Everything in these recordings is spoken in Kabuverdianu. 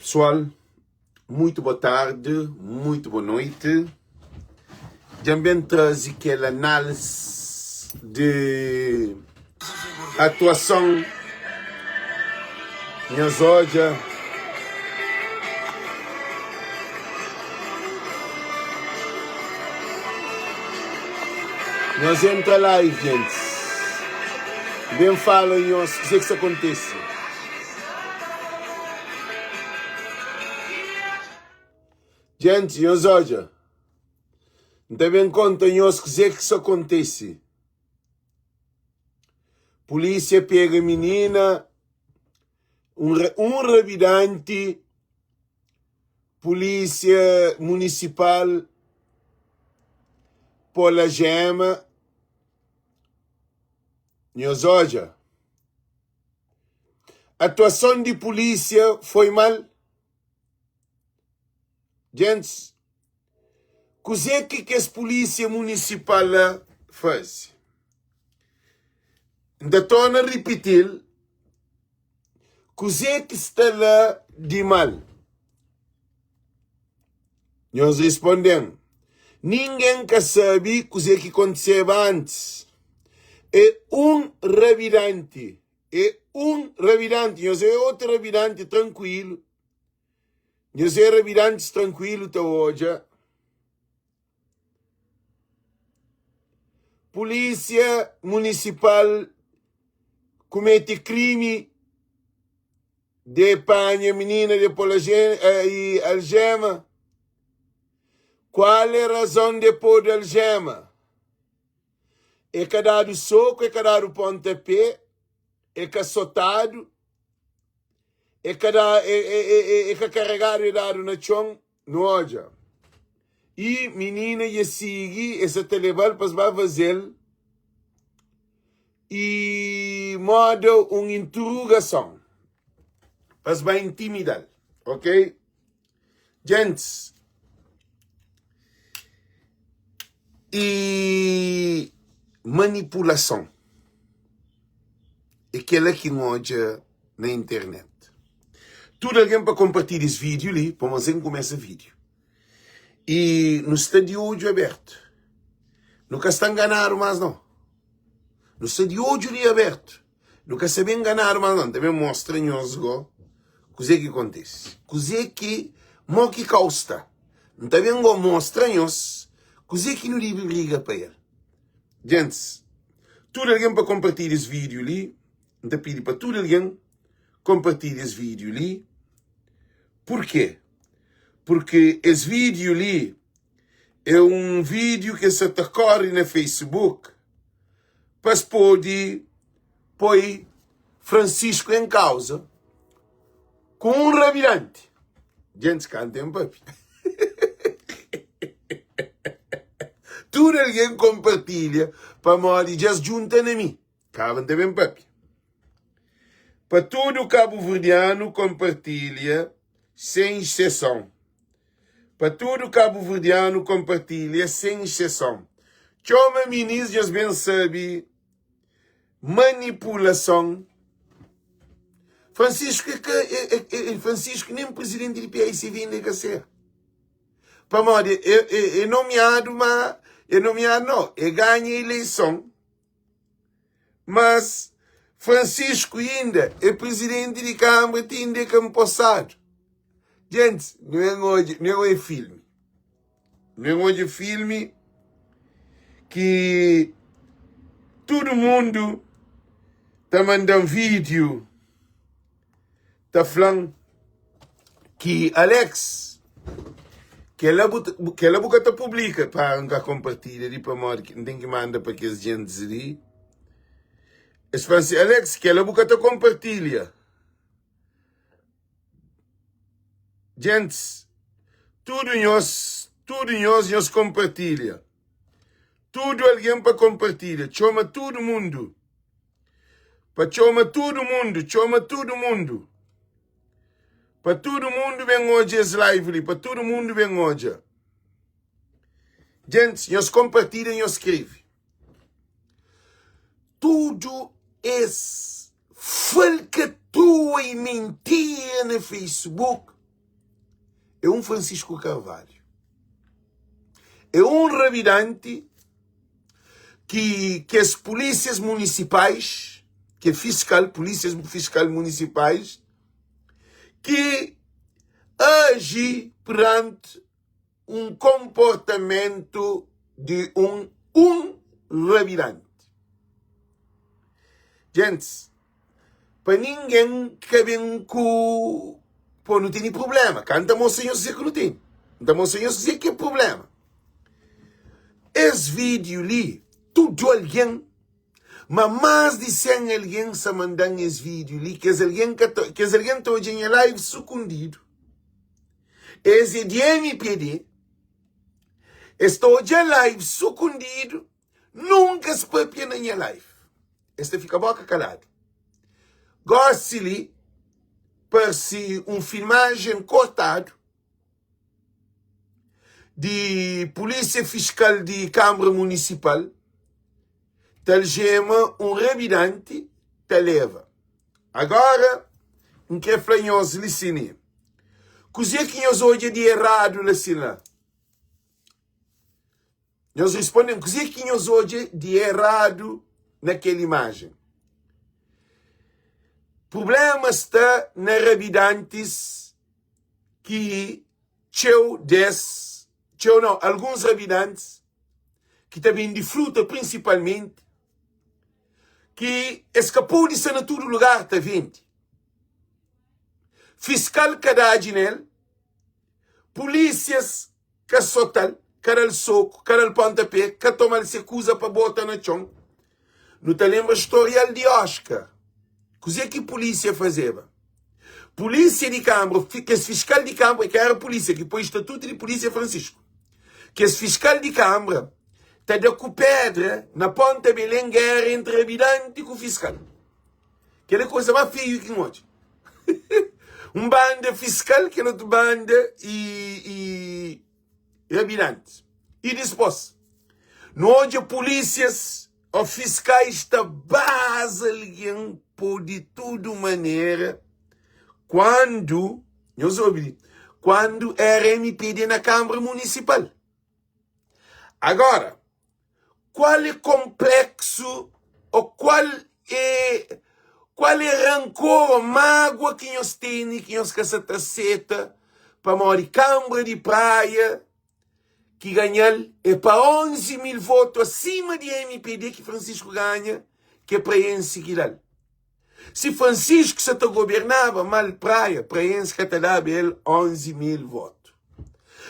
Pessoal, muito boa tarde, muito boa noite. Dja-m ben traze kel análise de atuason nhos odja. Nhos entra live, gentis. Ben fala nhos kuzê ki sta kontise. Gentis, nhos odja. N ta ben konta nhos kuzê ki sta kontise. Pulísia pega minina, un, un rabidanti, pulísia munisipal pô-l aljema. Nhos odja. Atuason di pulísia foi mal? Gentis, kuzê ki kes pulísia munisipal la faze? N ta torna ripiti-l, kuzê ki sta la di mal? Nhos responde-m, Ningen ka sabe kuzê ki kontiseba antis. É un rabidanti, é un rabidanti. Nhos é otu rabidanti trankuilu. Nhos é rabidantis trankuilu ta odja. Pulísia munisipal kumete krimi de panha minina de pô-l aljema. Kual é razon de podu aljema? E ka dadu soku, e ka dadu pontapé, e ka sotadu, e ka da, e, e, e, e ka karegadu e dadu na txon. Nu odja. I minina dja sigi, e sa ta leba-l pa es ba faze-l i moda un intirugason, pa es ba intimida-l. Ok? Gentis, i manipulason é kel-la ki N odja na internet. Tudu algen pa konpartilha es vídiu li, pamodi sen kumesa vídiu. I nu sta di odju abertu. Nu ka sta nganadu más nau. Nu sta di odju li abertu. Nu ka sta ben nganadu más nau. N ta ben mostra nhos go kuzê ki kontise. Kuzê ki, mo ki kau sta. N ta ben go mostra nhos kuzê ki nu debe briga pa el. Gentis, tudu algen pa konpartilha es vídiu li. N ta pidi pa tudu algen konpartilha es vídiu li. Purkê? Purkê es vídiu li é un vídiu ki sa ta kóre na Facebook pa es pode poi Francisco en kauza ku un rabidanti. Gentis kanta en papia. Tudu algen konpartilha pamodi dja es djunta na mi. Kaba N ta ben papia. Pa tudu kabuverdianu konpartilha sen exseson. Pa tudu kabuverdianu konpartilha sen exseson. Txoma minis nhos ben sabe manipulason. Francisco é ka é, é, é, Francisco nem presidente di PICV inda é ka ser. Pamodi é, é, é nomeadu ma é nomeadu no, é ganha eleison. Mas Francisco inda é presidente di Câmara ti inda é ka nposadu. Gentis, nu ben odja, nu ben odja filmi. Nu ben odja filmi ki tudu mundu ta manda-m vídiu ta fla-m ki Alex, kela bu kela bu ka ta publika pa N ka konpartilha li pamodi ki N ten ki manda pa kes gentis li. Es fla-m si, Alex, kela bu ka ta konpartilha. Gentis, tudu nhos, tudu nhos, nhos konpartilha. Tudu algen pa konpartilha. Txoma tudu mundu. Pa txoma tudu mundu, txoma tudu mundu. Pa tudu mundu ben odja es live li, pa tudu mundu ben odja. Gentis, nhos konpartilha, nhos skrebe. Tudu es falkatrua i mentira na Facebook. É un Francisco Carvalho. É un rabidanti ki kes polísias munisipais, ki é fiskal, polísias fiskal munisipais, ki aji peranti un konportamentu di un un rabidanti. Gentis, pa ningen ka ben ku po nu tene prublema. Ka N ta mostra nhos kuzê ki nu tene. N ta mostra nhos kuzê ki é prublema. Es vídiu li, tudu algen, ma más di 100 algen sta manda-m es vídiu li. Kes algen ka ta, kes algen ta odja nha live sukundidu. Es é di MPD, es ta odja live sukundidu, nunka es papia na nha live. Es ta fika boka kaladu. Gosi li, parse un filmajen kortadu di Polísia Fiskal di Kanbra Munisipal ta aljema un rabidanti ta leva. Agora, N kre fla nhos li sin li. Kuzê ki nhos odja di eradu la sin la? Nhos responde-m, kuzê ki nhos odja di eradu na kel imajen? Prubléma sta na rabidantis ki txeu des, txeu nau, alguns rabidantis ki ta bende fruta prinsipalmenti, ki es ka pode sta na tudu lugar ta vende. Fiskal ka dadji nel, pulísias ka sota-l, ka da-l soku, ka da-l pontapé, ka toma-l se kuza pa bota na txon. Nu ta lenbra storial di Oscar. Kuzê ki pulísia fazeba? Pulísia di Kanbra, kes fiskal di Kanbra, ki éra pulísia, ki poi statutu di pulísia Francisco. Kes fiskal di Kanbra ta da ku pedra na Ponta Belén géra entri rabidanti ku fiskal. Kel é kuza más feiu ki N odja. Un banda fiskal, kel otu banda i, i rabidantis. I dispôs, nu odja pulísias ô fiskais ta baza algen pô di tudu manera kuandu, nhos obi li, kuandu éra mpd na Kanbra Munisipal. Agora, qual é complexo ou qual é qual é rancor ou mágoa que nhos tene que nhos ka sa ta seta pamodi Cambra de Praia ki ganhal é pa 11 mil voto acima de MPD que Francisco ganha que é praense ki dal. Si Francisco sa ta gobernaba mal Praia, praense ka ta daba el 11 mil voto.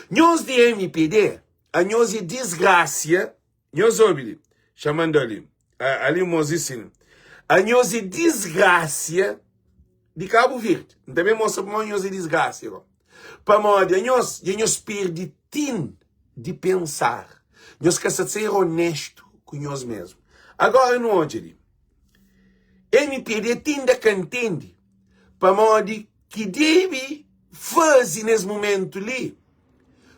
Nhos di MPD, anhos é disgrasia, nhos obi li, chamando ali, ali mos di sin, anhos é disgrasia di Cabo Verde. N ta ben mostra pamodi nhos é disgrasia go. Pamodi anhos dja nhos perde tin di pensar. Nhos ka sa ser onestu ku nhos mesmu. Agora nu odja li. MPD ti inda ka ntende pamodi ki debe faze nes mumentu li.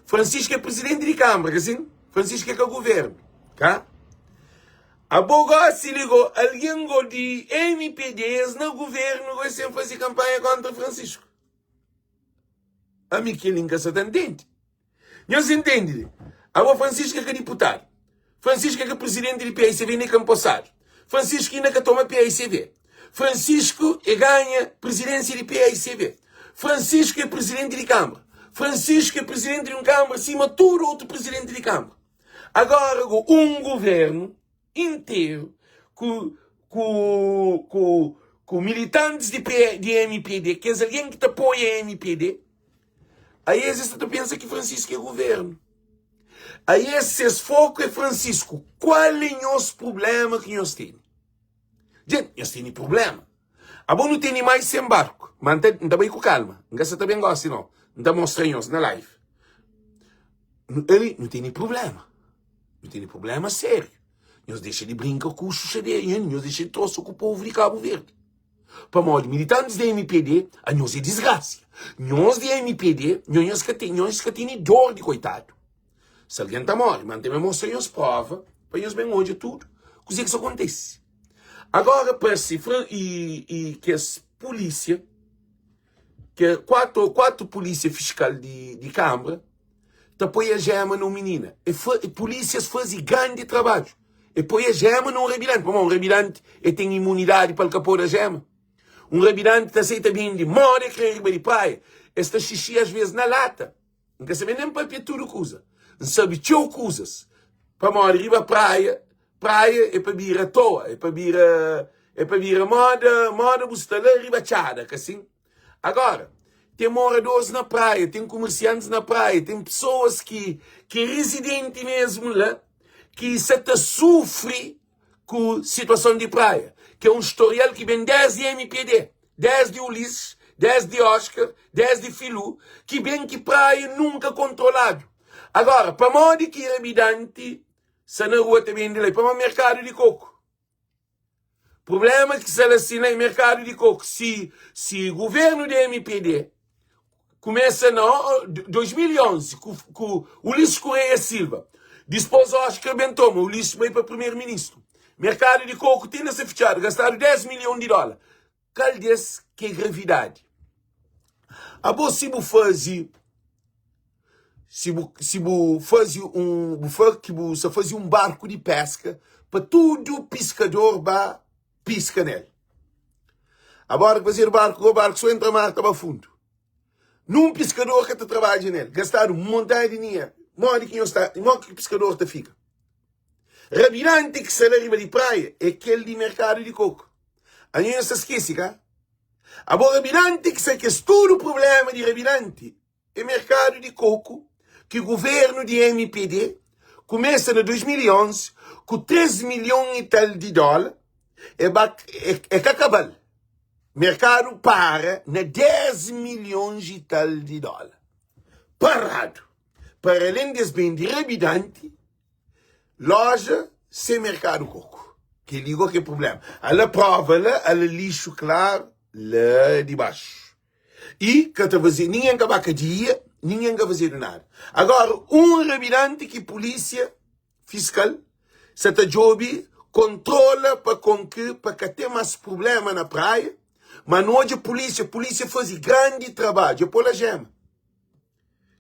Francisco é presidenti di Kambra, ka sin? Francisco é ka governu, ka? Abo gosi li go, algen go di MPD es na governu go es sen faze kampanha kontra Francisco. Ami kel-li N ka sa ta ntende. Nhos intende li? Abo Francisco é ka diputadu. Francisco é ka presidenti di PICV nem ka nposadu. Francisco inda ka toma PICV. Francisco é ganha presidência di PICV. Francisco é presidenti di Kambra. Francisco é presidenti di un Kambra sima tudu otu presidenti di Kambra. Agora go un governu interu ku ku ku ku militantis di P di MPD, kes algen ki ta apoia MPD, Aí es sta ta pensa ki Francisco é governo. Aí es ses foco é Francisco. Qual é nhos problema ki nhos tene? Gente, nhos tene problema. Abo nu tene mais sem barco. Mas nta, nta bai ku calma. Nka sa ta ben gosi não. Nta mostra nhos na live. Ali, nu tene problema. Nu tene problema sério. Nhos deixa de brinca ku xuxadeira, nhos deixa de troça ku povo de Cabo Verde. Pamodi militantis di MPD, anhos é disgrasia. Nhos di MPD, nhos ka ten, nhos ka tene dor di koitadu. Si algen ta mori, ma N ta ben mostra nhos prova pa nhos ben odja tudu kuzê ki sta kontise. Agora parse i, i kes polísia. Ke 4 4 polísia fiskal di di Kambra ta poi ajema na un minina. E fa, polísias faze grandi trabadju. E poi ajema na un rabidanti. Pamodi un rabidanti e ten imunidadi pa el ka pode ajema. Un rabidanti ta sai ta bende moda e kre riba di praia. Es ta xixi asves na lata. N ka sabe nen papia tudu kuza. N sabe txeu kuzas. Pamodi riba praia, praia é pa bira toa, é pa bira, é pa bira moda, moda bu sta la riba txada, ka sin? Agora, ten moradores na praia, ten kumersiantis na praia, ten pesoas ki ki é rezidenti mesmu la, ki sa ta sufri ku situason di praia, ki é un storial ki ben desdi mpd, desdi Ulisses, desdi Oscar, desdi Filu, ki ben ki praia nunka kontroladu. Agora, pamodi ki rabidanti sa na rua ta bende la? É pamodi merkadu di koku. Problema ki sta la si na merkadu di koku, si si governu di mpd kumesa na 2011 ku, ku Ulisses Correia Silva, dispôs Oscar ben toma, Ulisses bai pa primeru ministru. Merkadu di koku ti inda sta fitxadu, gastadu 10 milhon di dóla. Kal des ki é gravidadi? Abo si bu faze si bu, si bu faze un bu fla ki bu sa faze un barku di peska pa tudu piskador ba piska nel. Agora ki fazedu barku go barku so entra mar ta ba fundu. Nun piskador ka ta trabadja nel. Gastadu un montanha di dinheru. Modi ki nhos ta, modi ki piskador ta fika? Rabidanti ki sta la riba di praia é kel di merkadu di koku. Anho nhos ta skese ka? Abo rabidanti ki sta kes tudu prublema di rabidanti é merkadu di koku ki guvernu di mpd kumesa na 2011 ku 3 milhon i tal di dóla e ba e ka kabal. Merkadu para na 10 milhons i tal di dóla. Paradu. Para alén di es bende rabidanti, loja sen merkadu koku. Kel-li go ki é prubléma. Ala prova la, ala lixu klaru la di baxu. I ka ta faze, ningen ka ba kadia, ningen ka fazedu nada. Agora, un rabidanti ki pulísia fiskal sa ta djobe kontrola pa kon ki pa ka ten mas prubléma na praia, ma nu odja pulísia, pulísia faze grandi trabadju, e pô-l ajema.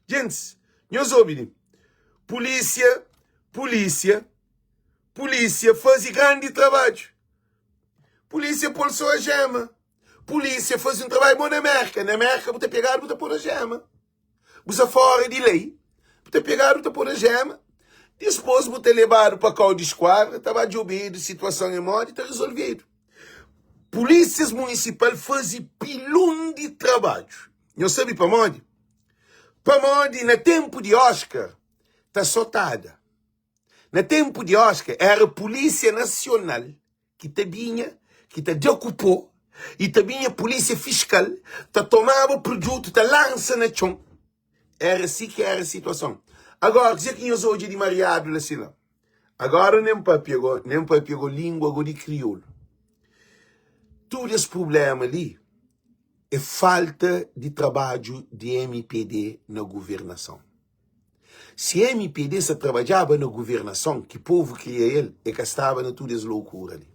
Gentis, nhos obi li. Pulísia, pulísia, pulísia faze grandi trabadju. Pulísia pô-l sô ajema. Pulísia faze un trabadju bon na Mérka. Na Mérka bu ta pegadu, bu ta pô na jema. Bu sta fóra di lei, bu ta pegadu, bu ta pô na jema. Dispôs bu ta lebadu pa kau di skuadra, ta ba djobedu situason é modi, ta rezolvedu. Pulísias munisipal faze pilon di trabadju. Nhos sabe pamodi? Pamodi na ténpu di Oscar ta sotada. Na ténpu di Oscar éra Pulísia Nasional ki ta binha, ki ta da ku pó, i ta binha Pulísia Fiskal ta tomaba produtu ta lansa na txon. Éra si ki éra situason. Agora, kuzê ki nhos odja di mariadu la si la? Agora nen papia go, nen papia go lingua go di kriolu. Tudu es prublema li é falta di trabadju di mpd na guvernason. Si mpd sa trabadjaba na guvernason ki povu kria el, e ka staba na tudu es loukura li.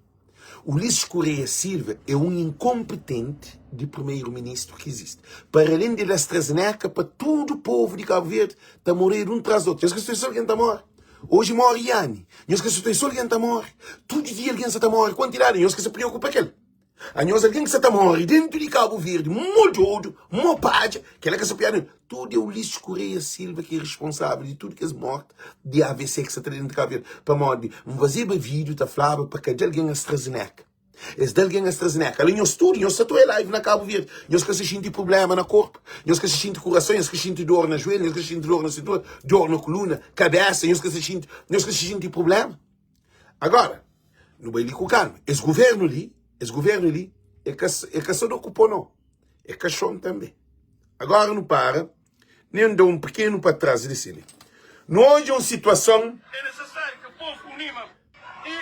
Ulisses Correia Silva é un inkonpetenti di primeru ministru ki izisti. Para alen di da AstraZeneca pa tudu povu di Kabu Verdi ta moredu un tras di otu. Nhos ka sta so algen ta more. Oji more Iani. Nhos ka sta so algen ta more. Tudu dia algen sa ta more. Kuantidadi nhos ka sa priokupa kel. Anhos algen ki sa ta more dentu di Kabu Verdi mo dodu, mo padja, kela ka sa piada nel. Tudu é Ulisses Correia Silva ki é responsável di tudu kes morti di AVC ki sa ta dentu di Kabu Verdi. Pamodi N fazeba vídiu ta flaba pa ka da algen AstraZeneca. Es da algen AstraZeneca. Ala nhos tudu, nhos sa ta oia live na Kabu Verdi, nhos ka sa xinti prublema na korpu, nhos ka sa xinti kurason, nhos ka xinti dor na juelhu, nhos ka xinti dor na sintura, dor na kuluna, kabesa, nhos ka sa xinti, nhos ka sa xinti prublema. Agora, nu bai li ku kalma. Es governu li, es governu li, é ka, é ka só do kupon não, é kaxon tanbe. Agora nu para, nem da un pequeno pa trás li si li. Nu odja un situason. É nesesáriu ki povu unima i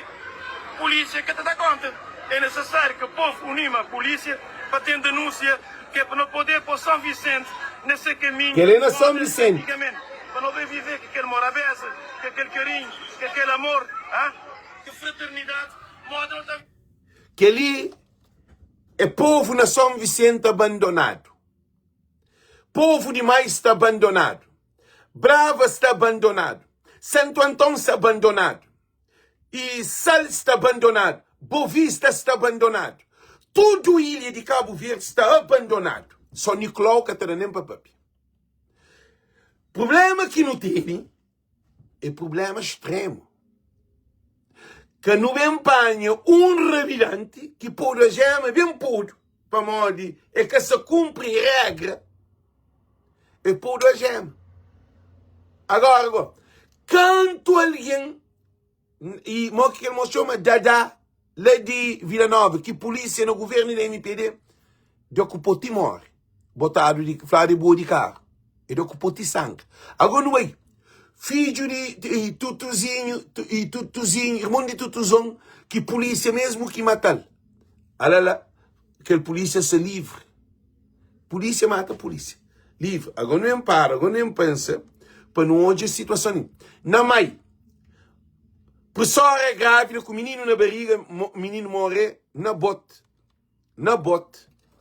pulísia ka ta da konta. É nesesáriu ki povu unima pulísia pa ten denúnsia ki é pa no poder pô São Vicente na se kaminhu Kel é na São moda Vicente. antigamente, pa no ben vivê ku kel morabeza, ku kel karinhu, ku kel amor, ah, ku fraternidadi moda no ta. Kel-li é povu na São Vicente abandonadu. Povu di Mai sta abandonadu. Brava sta abandonadu. Santu Anton sta abandonadu. I Sal sta abandonadu. Bovista sta abandonadu. Tudu ilha di Kabu Verdi sta abandonadu. Só Nicolau ka ta da nen pa papia. Problema ki nu tene é problema extremu. Ka nu ben panha un rabidanti ki podu ajema ben podu, pamodi e ka sa kunpri regra, e podu ajema. Agora go, kantu algen I mo ki kel mos txoma Dada la di Vila Nova ki pulisia na guvernu di MPD da ku po ti more botadu di fladu e bua di karu e da ku po ti sangra ago nu bai fidju di tutuzinhu i tutuzinhu irmon di tutuzon ki pulisia mesmu ki matal ala la kel pulisia sta livri pulisia mata pulisia livri ago nu en para ago nu en pensa pa nu odja situason li na mai Pessoa grávida ku mininu na bariga, mininu morre na bot, na bot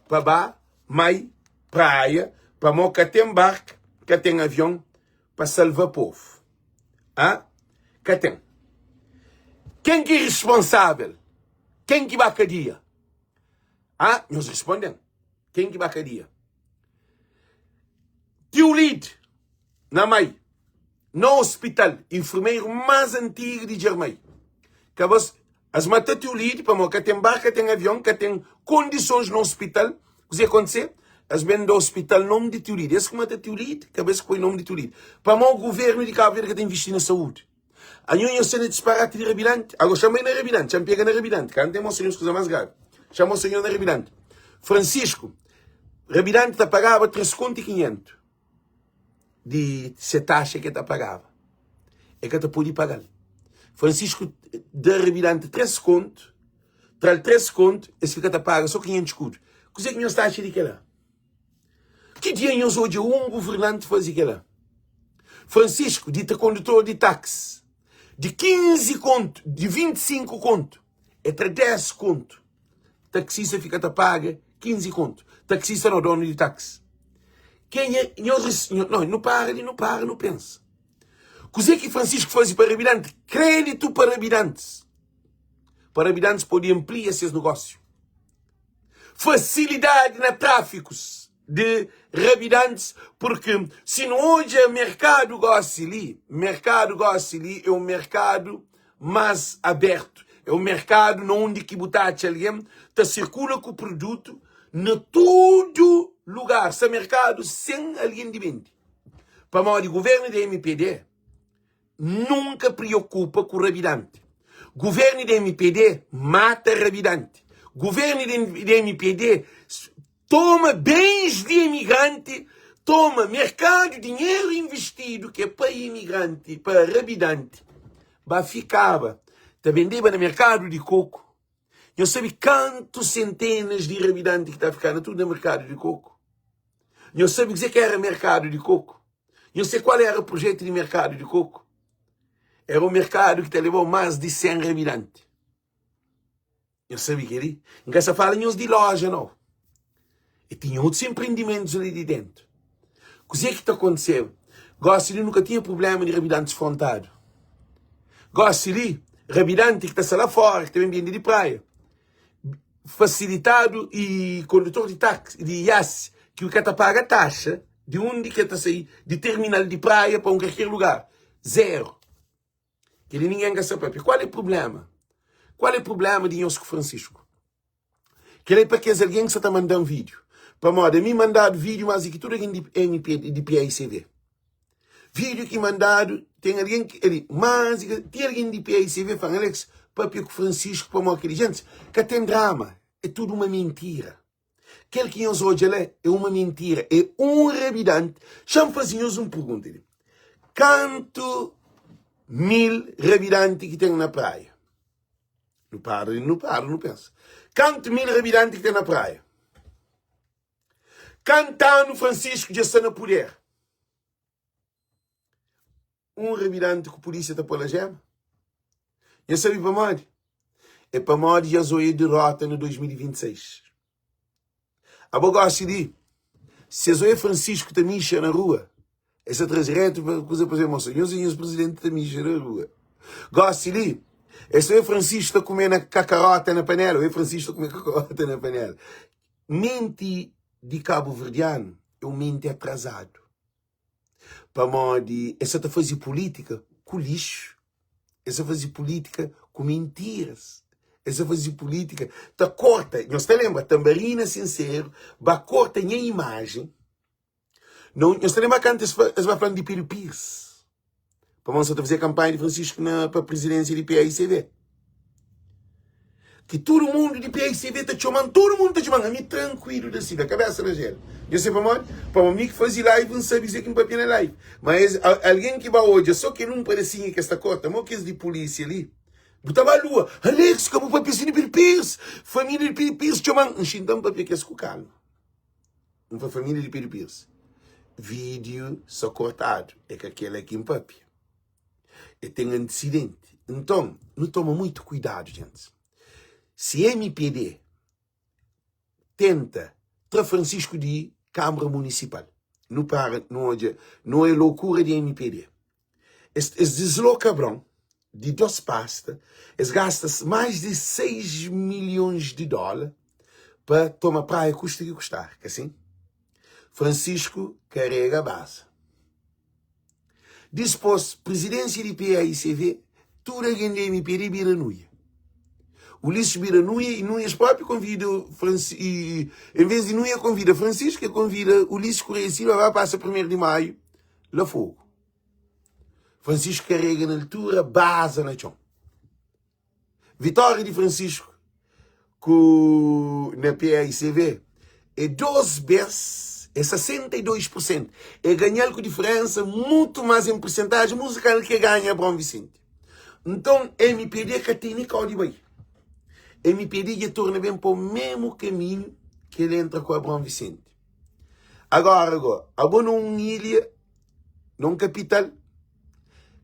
pa ba mai praia, pamo ka ten bark, ka ten avion pa salva povo. Ah, ka ten. Ken ki responsável? Ken ki ba kadia? Ah, nhos responden. Ken ki ba kadia? Tiu Lid na mai. Na hospital, enfermeiro más antigo di Djermai. Ka bas, as mata tiu lidi pamó ka ten bar, ka ten avion, ka ten kondisons na hospital. Kuzê kontise? As ben da hospital nomi di tiu lidi. Es ki mata tiu lidi, ka bes ki poi nomi di tiu lidi. Pamó governu di Kabu Verdi ka ta invisti na saúdi. Anho nhos sta na disparati di rabidanti. Ago xa-m bai na rabidanti, xa-m pega na rabidanti. Ka N ten mostra nhos kuza más gravi. Xa-m mostra nhos na rabidanti. Francisco, rabidanti ta pagaba 3 kontu i 500. di se taxa ki el ta pagaba. El ka ta pode paga-l. Francisco da Rabidante 3 kontu, tra-l 3 kontu, es fika ta paga so 500 skudu. Kuzê ki nhos ta atxa di kel-la? Ki dia nhos odja un governanti faze kel-la? Francisco dita kondutor di taxi di 15 kontu, di 25 kontu, el tra 10 kontu. Taxista fika ta paga 15 kontu. Taxista no, donu di taxi. Kenha nhos, no, nu para li, nu para, nu pensa. Kuzê ki Francisco faze pa rabidanti? Kreditu pa rabidantis. Pa rabidantis pode amplia ses negósiu. Fasilidadi na tráfikus di rabidantis, porque si nu odja merkadu gosi li, merkadu gosi li é un merkadu más abertu. É un merkadu na undi ki bu ta atxa algen ta sirkula ku produtu na tudu lugar. Sta merkadu sen algen di bende. Pamodi guvernu di mpd nunka priokupa ku rabidanti. Guvernu di mpd mata rabidanti. Guvernu di mpd Toma bens di imigranti, toma merkadu, dinheru investidu ki é pa imigranti, pa rabidanti, ba fikaba ta bendeba na merkadu di koku. Nhos sabe kantu sentenas di rabidanti ki ta fikaba na tudu na merkadu di koku? Nhos sabe kuzê ki era merkadu di koku? Nhos sabe kual era projetu di merkadu di koku? Era un merkadu ki ta lebaba más di 100 rabidanti. Nhos sabe kel-li? N ka sta fala nhos di loja, nau. E tinha otus empreendimentus li di dentu. Kuzê ki ta kontiseba? Gósi li nu ka tinha prubléma di rabidantis frontadu. Gósi li, rabidanti ki ta sta la fóra, ki ta ben bende di praia, fasilitadu i kondutor di taksi, di iasi, ki ka ta paga taxa di undi ki el ta sai, di terminal di praia pa un kalker lugar, zeru. Kel-li ningen ka sa papia. Kual é prubléma? Kual é prubléma di nhos ku Francisco? Kel-li é pa kes algen ki sa ta manda-m vídiu. Pamodi ami mandadu vídiu más di ki tudu algen di MP, di PAICV. Vídiu ki mandadu, ten algen ki, ali, más di ki, ti algen di PAICV fla-m, Alex, papia ku Francisco pamodi kel-li. Gentis, ka ten drama, é tudu uma mintira. Kel ki nhos odja la é uma mintira, é un rabidante. Xa-m faze nhos un pergunta li. Kantu mil rabidanti ki ten na praia? Nu para, nu para, nu pensa. Kantu mil rabidanti ki ten na praia? Kantu anu Francisco dja sta na puder? Un rabidanti ku pulísia ta pô-l ajema? Nha sabe pamodi? É pamodi dja zoia dirota na 2026. Abo gosi di? Si es oia Francisco ta mixa na rua, es ta traze reto pa kuza pa mostra, nhos é nhos presidente ta mixa na rua. Gosi li, es ta oia Francisco ta kume na kakarota na panela, oia Francisco ta kume kakarota na panela. Menti di kabuverdianu é un menti atrasadu. Pamodi es sa ta faze pulítika ku lixu, es sa faze pulítika ku mintiras, es sa faze pulítika ta korta. Nhos ta lenbra Tanbarina Sinseru ba korta nha imajen? Nau, nhos ta lenbra kantu es ba fla-m di Pedro Pires? Pamodi N sa ta faze kanpanha di Francisco na pa prizidénsia di PAICV. Ki tudu mundu di PAICV ta txoma-m, tudu mundu ta txoma-m, ami trankuilu da si, da kabésa na jélu. Dja se pamodi? Pamodi mi ki faze live, N sabe kuzê ki N papia na live. Ma es, algen ki ba odja sô kel un padasinhu ki es ta korta, mo kes di pulísia li, bu ta ba lua, Alex, ka bu papia si di Pirpis! Família di Pirpis txoma-m. N xinta N papia kes ku kalma. N fla família di Pedro Pires, vídeo sa kortadu, é ka kela ki N papia. E ten antisidenti. Nton, nu toma muitu kuidadu, gentis. Si MPD tenta tra Francisco di Kâmara Munisipal, nu para, nu odja, nu odja lokura di MPD. Es, es disloka Abrão di dos pasta, es gasta mais di 6 milhões di dóla pa toma praia kusta ki kustar, ka sin? Francisco karega baza. Dispôs, prizidênsia di PAICV, tudu algen di MPD bira nuia. Ulisses bira nuia i Nuias própi konvida Franci, i, en vez di Nuia konvida Francisco, el konvida Ulisses Correia Silva ba pasa primeru di Maiu la Fogo. Francisco karega na altura, baza na txon. Vitória di Francisco ku na PAICV é dos bes, é 62%. É ganhal ku diferença mutu más em persentagem musical ke ganha Abraão Vicente. Nton MPD ka tene kau di bai. MPD dja torna ben pa o mesmo kaminhu ke el entra ku Abraão Vicente. Agora go, abo na un ilha na un kapital.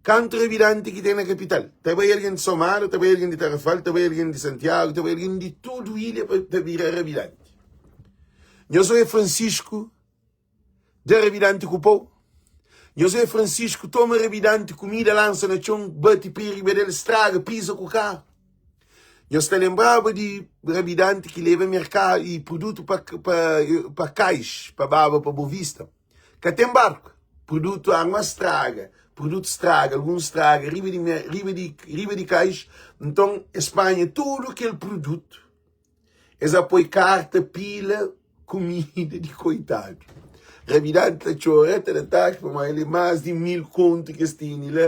Kantu rabidanti ki ten na kapital? Ta bai algen di Somada, ta bai algen di Tarrafal, ta bai algen di Santiagu, ta bai algen di tudu ilha pa ta bira rabidanti. Nhos oia Francisco da rabidanti ku pau? Nhos oia Francisco toma rabidanti kumida lansa na txon, bati pé riba del, straga, pisa ku karu? Nhos ta lenbraba di rabidanti ki leba merkadu i produtu pa, pa, pa kais, pa baba pa Bovista? Ka ten barku, produtu arma straga, produtu straga, alguns straga riba di riba di riba di kais, nton es panha tudu kel produtu, es apoi karta, pila, kumida di koitadu. Rabidanti ta txora, ta da taki, pamodi el é más di 1000 kontu ki es tene la,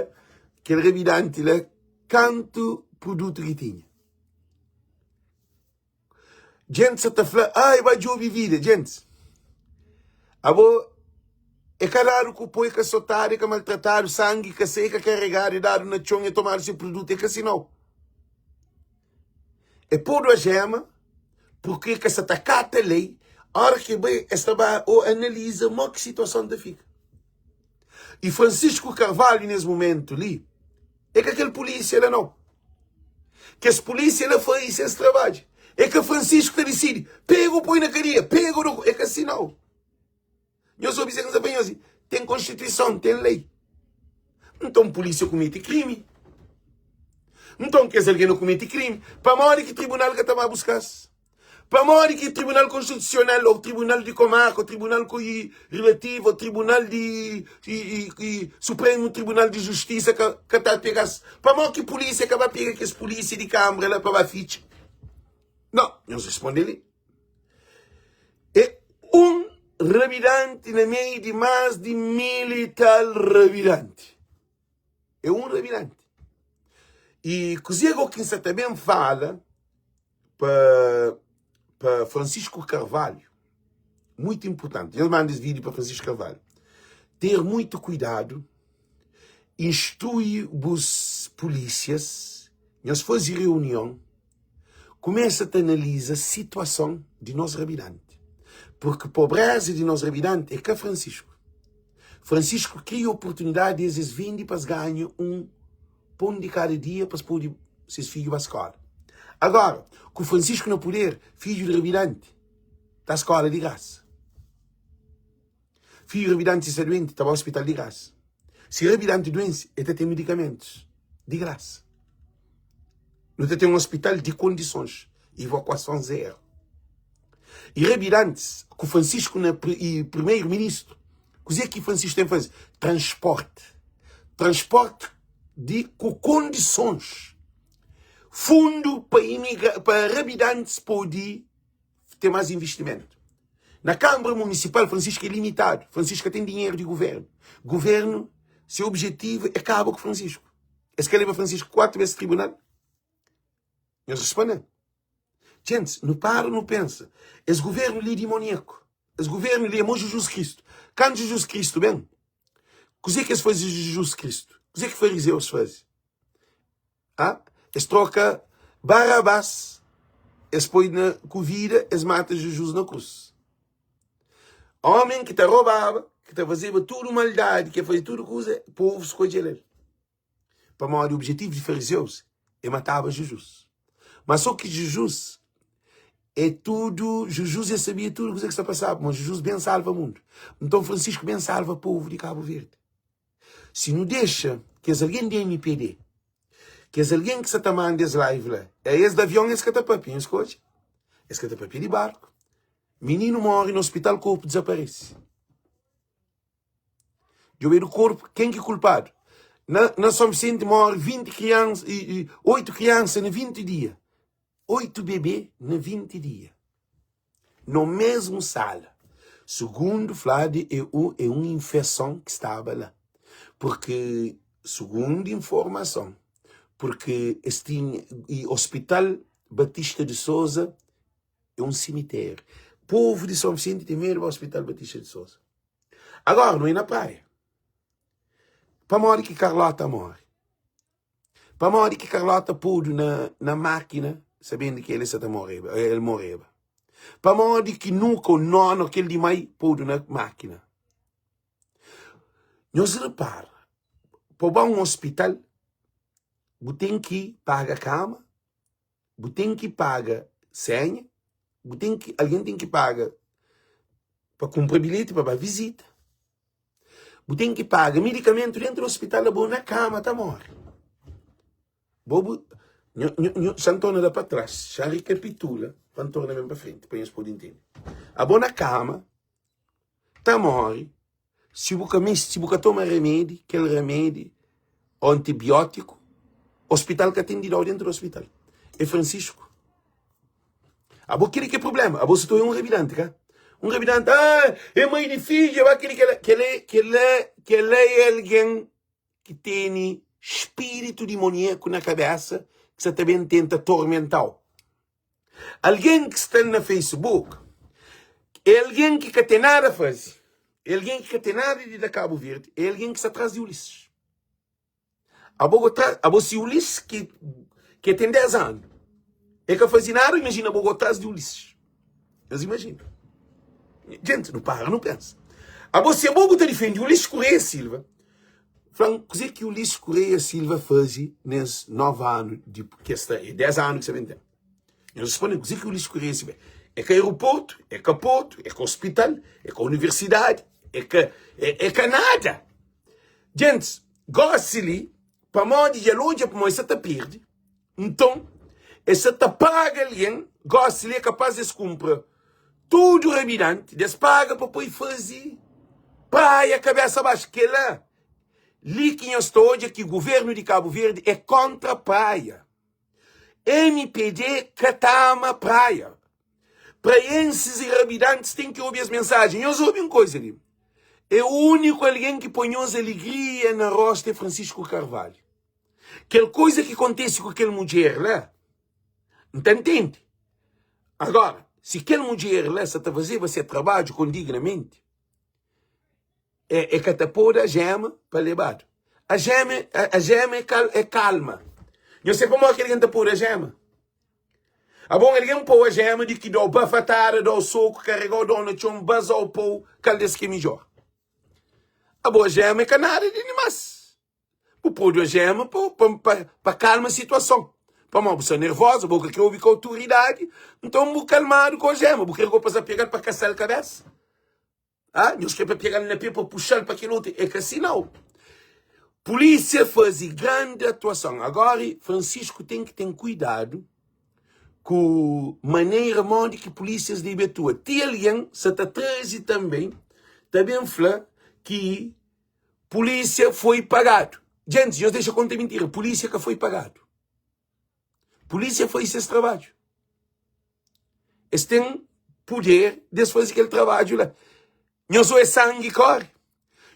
kel rabidanti la, kantu produtu ki tinha. Djentis sa ta fla, ah, e ba djobe vida. Djentis, abo e ka dadu ku po, e ka sotadu, e ka maltratadu, sangi ka sai, e ka karegadu, e dadu na txon, e tomadu se produtu, e ka si nau. E podu ajema, purki e ka sa ta kata lei, ora ki e bai, es ta ba o analiza mo ki situason ta fika. E Francisco Carvalho nes momentu li, É ka kel pulísia la nau. Kes pulísia la faze ses trabadju. É ka Francisco ta disidi, pega ô poi na kadia, pega ô da. É ka si nau. Nhos obi se N sta fla nhos, ten konstituison, ten lei. Nton pulísia kumete krimi. Nton kes algen la kumete krimi. Pamodi ki tribunal ka ta ba buska-s? Pamodi ki Tribunal Konstitusional ou Tribunal di Komarka ou Tribunal Relativu ou Tribunal di Supremu Tribunal di Justisa ka ka ta pega-s? Pamodi ki pulísia ka ba pega kes pulísia di Kanbra la pa ba fitxa? Nau, nhos responde li. É un rabidanti na meiu di más di mil i tal rabidanti. É un rabidanti. I kuzê go ki N sa ta ben fala pa pa Francisco Carvalho, muito importante, nhos manda es vídeo pa Francisco Carvalho, ter muito cuidado, instrui bus polícias, nhos faze reunião, começa ta analiza situação di nos rabidante, porque pobreza di nos rabidante é ka Francisco. Francisco cria oportunidade es es vende pa es ganha um pon di kada dia pa es pode ses fidju ba skola. Agora, ku Francisco na puder, fidju di rabidanti ta skola di grasa. Fidju rabidanti si sta duenti ta ba ospital di grasa. Si rabidanti duense el ta ten medikamentus di grasa. Nu ta ten un ospital di kondisons, evakuason zeru. I rabidantis ku Francisco na i primeiro ministro, kuzê ki Francisco ten faze? Transporte. Transporte di ku kondisons. Fundu pa imigra pa rabidantis pode ten más investimentu. Na Câmara Municipal, Francisco é limitadu. Francisco ka ten dinheru di governu. Governu, se objetivu é kaba ku Francisco. Es ka leba Francisco 4 bes tribunal? Nhos responde-m. Gentis, nu para nu pensa. Es governu li é dimoniaku. Es governu li é mo Jujus Kristu. Kantu Jujus Kristu ben, kuzê ki es faze Jujus Kristu? Kuzê ki farizeus faze? Ah, es troka Barabás, es poi na ku vida, es mata Jujus na krus. Omen ki ta robaba, ki ta fazeba tudu maldadi, ki faze tudu kuza, povu skodjel el. Pamodi objetivu di farizeus é mataba Jujus. Mas só ki Jujus é tudu, Jujus é sabia tudu kuza ki sta pasaba, mas Jujus ben salva mundu. Nton Francisco ben salva povu di Cabo Verde. Si nu dexa kes algen di MPD, kes algen ki sa ta manda es live la, é es di avion es ka ta papia, nhos ka odja? Es ka ta papia di barku. Mininu morre na hospital, korpu dizaparese. Djobedu korpu, ken ki kulpadu? Na, na São Vicente morre 20 kriansa, e, e, 8 kriansa na 20 dia. 8 bebê na 20 dia. No mesmu sala. Sugundu fladu é u é un infeson ki staba la. Purki sugundu informason, purki es tinha i Hospital Batista de Sousa é un simitériu. Povu di São Vicente ten medu ba Hospital Batista de Sousa. Agora nu é na praia. Pamodi ki Carlota morre? Pamodi ki Carlota podu na, na mákina sabendu ki el sa ta moreba, el moreba? Pamodi ki nuka o nono kel di mai podu na mákina? Nhos repara, pa ba un hospital, bu ten ki paga kama, bu ten ki paga senha, bu ten ki, algen ten ki paga pa kunpra bilheti pa ba vizita. Bu ten ki paga medikamentu dentru di ospital la bo na kama ta more. Bo bu nho nho nho xa N torna la pa tras, xa N rikapitula pa N torna ben pa frenti pa nhos pode ntende. Abo na kama ta more si bu ka meste, si bu ka toma remedi, kel remedi ô antibiótiku, ospital ka ten di dau dentru di ospital. É Francisco. Abo keli ki é problema. Abo si tu é un rabidante, ka? Un rabidante, ah, é mãe di fidju, é keli kela, kela, kela, kela é alguém ki tene spiritu dimoniaku na kabesa ki sa ta ben tenta tormentau. Alguém ki sta na Facebook é alguém ki ka ten nada a faze, é alguém ki ka ten nada di da Cabo Verde, é alguém ki sta atrás di Ulisses. Abo go tra, abo si Ulisses ki ki ten 10 anu, e ka faze nada, imagina abo go atrás di Ulisses. Nhos imagina. Gente, nu para, nu pensa. Abo si abo bu ta difende Ulisses Correia Silva, fla-m kuzê ki Ulisses Correia Silva faze nes 9 anu di ki es sta, é 10 anu ki sa ben ten. Nhos responde-m kuzê ki Ulisses Correia Silva é ka aeroportu, é ka portu, é ka hospital, é ka universidadi, é ka é, é ka nada. Gentis, gósi li, pamodi dja el odja pamodi el sta ta perde, nton el sta ta paga algen, gósi li é kapás di es kunpra tudu rabidanti, di es paga pa poi faze praia kabésa baxu. Kel-la li ki nhos ta odja ki govérnu di Kabu Verdi é kóntra praia. Mpd ka ta ama praia. Praienses i rabidantis ten ki obi es mensajen. Nhos obi un koisa li. É úniku algen ki poi nhos alegria na rostu é Francisco Carvalho. Kel koisa ki kontese ku kel mudjer la, N ta ntende. Agora, si kel mudjer la sa ta fazeba se trabadju kondignamenti, é, é ka ta podu ajema pa lebadu. Ajema, ajema é, kal, é kalma. Nhos sabe pamodi ki algen ta podu ajema? Abon algen pou ajema di ki dau bafatada, dau soku, karegau dau na txon, bazau pou, kal des ki é midjor? Abo ajema é ka nada di dimas. Bu pode ojema pa, pa, pa, pa kalma situason. Pamodi bu sta nervosa, bu ka kre obi ku autoridadi, nton bu kalmadu ku ojema. Bu kre ku pasa pegal pa kasal kabesa. Ah, nhos kre pa pega-l na pé pa puxa-l pa kel otu. É ka si nau. Polísia faze grandi atuason. Agora, Francisco ten ki ten kuidadu ku manera modi ki polísias debe atua. Ti algen sa ta traze tanbe, ta ben fla ki polísia foi pagadu. Gentis, nhos dexa konta mintira. Polísia ka foi pagadu. Polísia faze ses trabadju. Es ten puder de es faze kel trabadju la. Nhos oe sangi kore,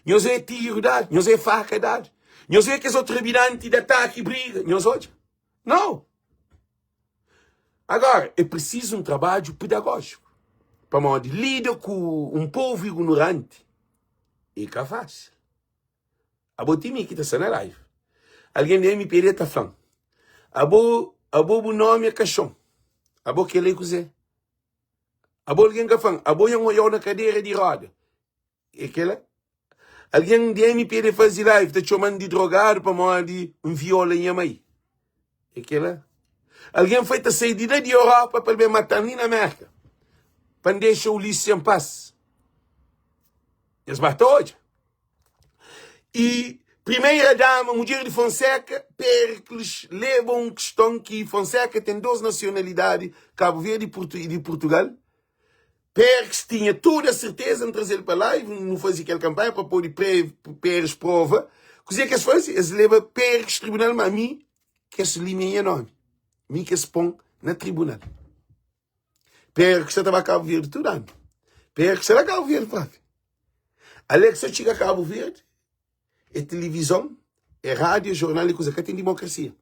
nhos oe tiru dadu, nhos oe faka dadu, nhos oe kes otu rabidanti di ataki briga, nhos odja? Nau! Agora, é prisizu un trabadju pedagojiku, pamodi lida ku un povu ignoranti é ka fásil. Abo ti mi ki ta sta na live. Algen di MPD ta fla-m, Abo, abo bu nomi é Kaxon. Abo kel-la é kuzê? Abo algen ka fla-m, abo nha oiau na kadera di roda. É kel-la? Algen di MPD faze live ta txoma-m di drogadu pamodi N viola nha mai. É kel-la? Algen foi ta sai di la di Europa pa el ben mata-m li na Merka pa N dexa Ulisses en pas. Nhos ba ta odja. E primeira dama, mudjer di Fonseca, Péricles, leba un kiston ki Fonseca ten dos nasionalidadi, Cabo Verde e di Portugal. Péricles tinha toda a serteza, N traze-l pa live, nu faze kel kanpanha pa pode Pérez prova. Kuzê ki es faze? Es leba Péricles tribunal, ma mi ki es limia nha nomi, mi ki es pon na tribunal. Péricles sa ta ba Cabo Verde tudu anu. Péricles sa na Cabo Verde propi. Alex só txiga Cabo Verde, é tilivizon, é rádio, é jornal e kuza. Ka ten dimokrasia.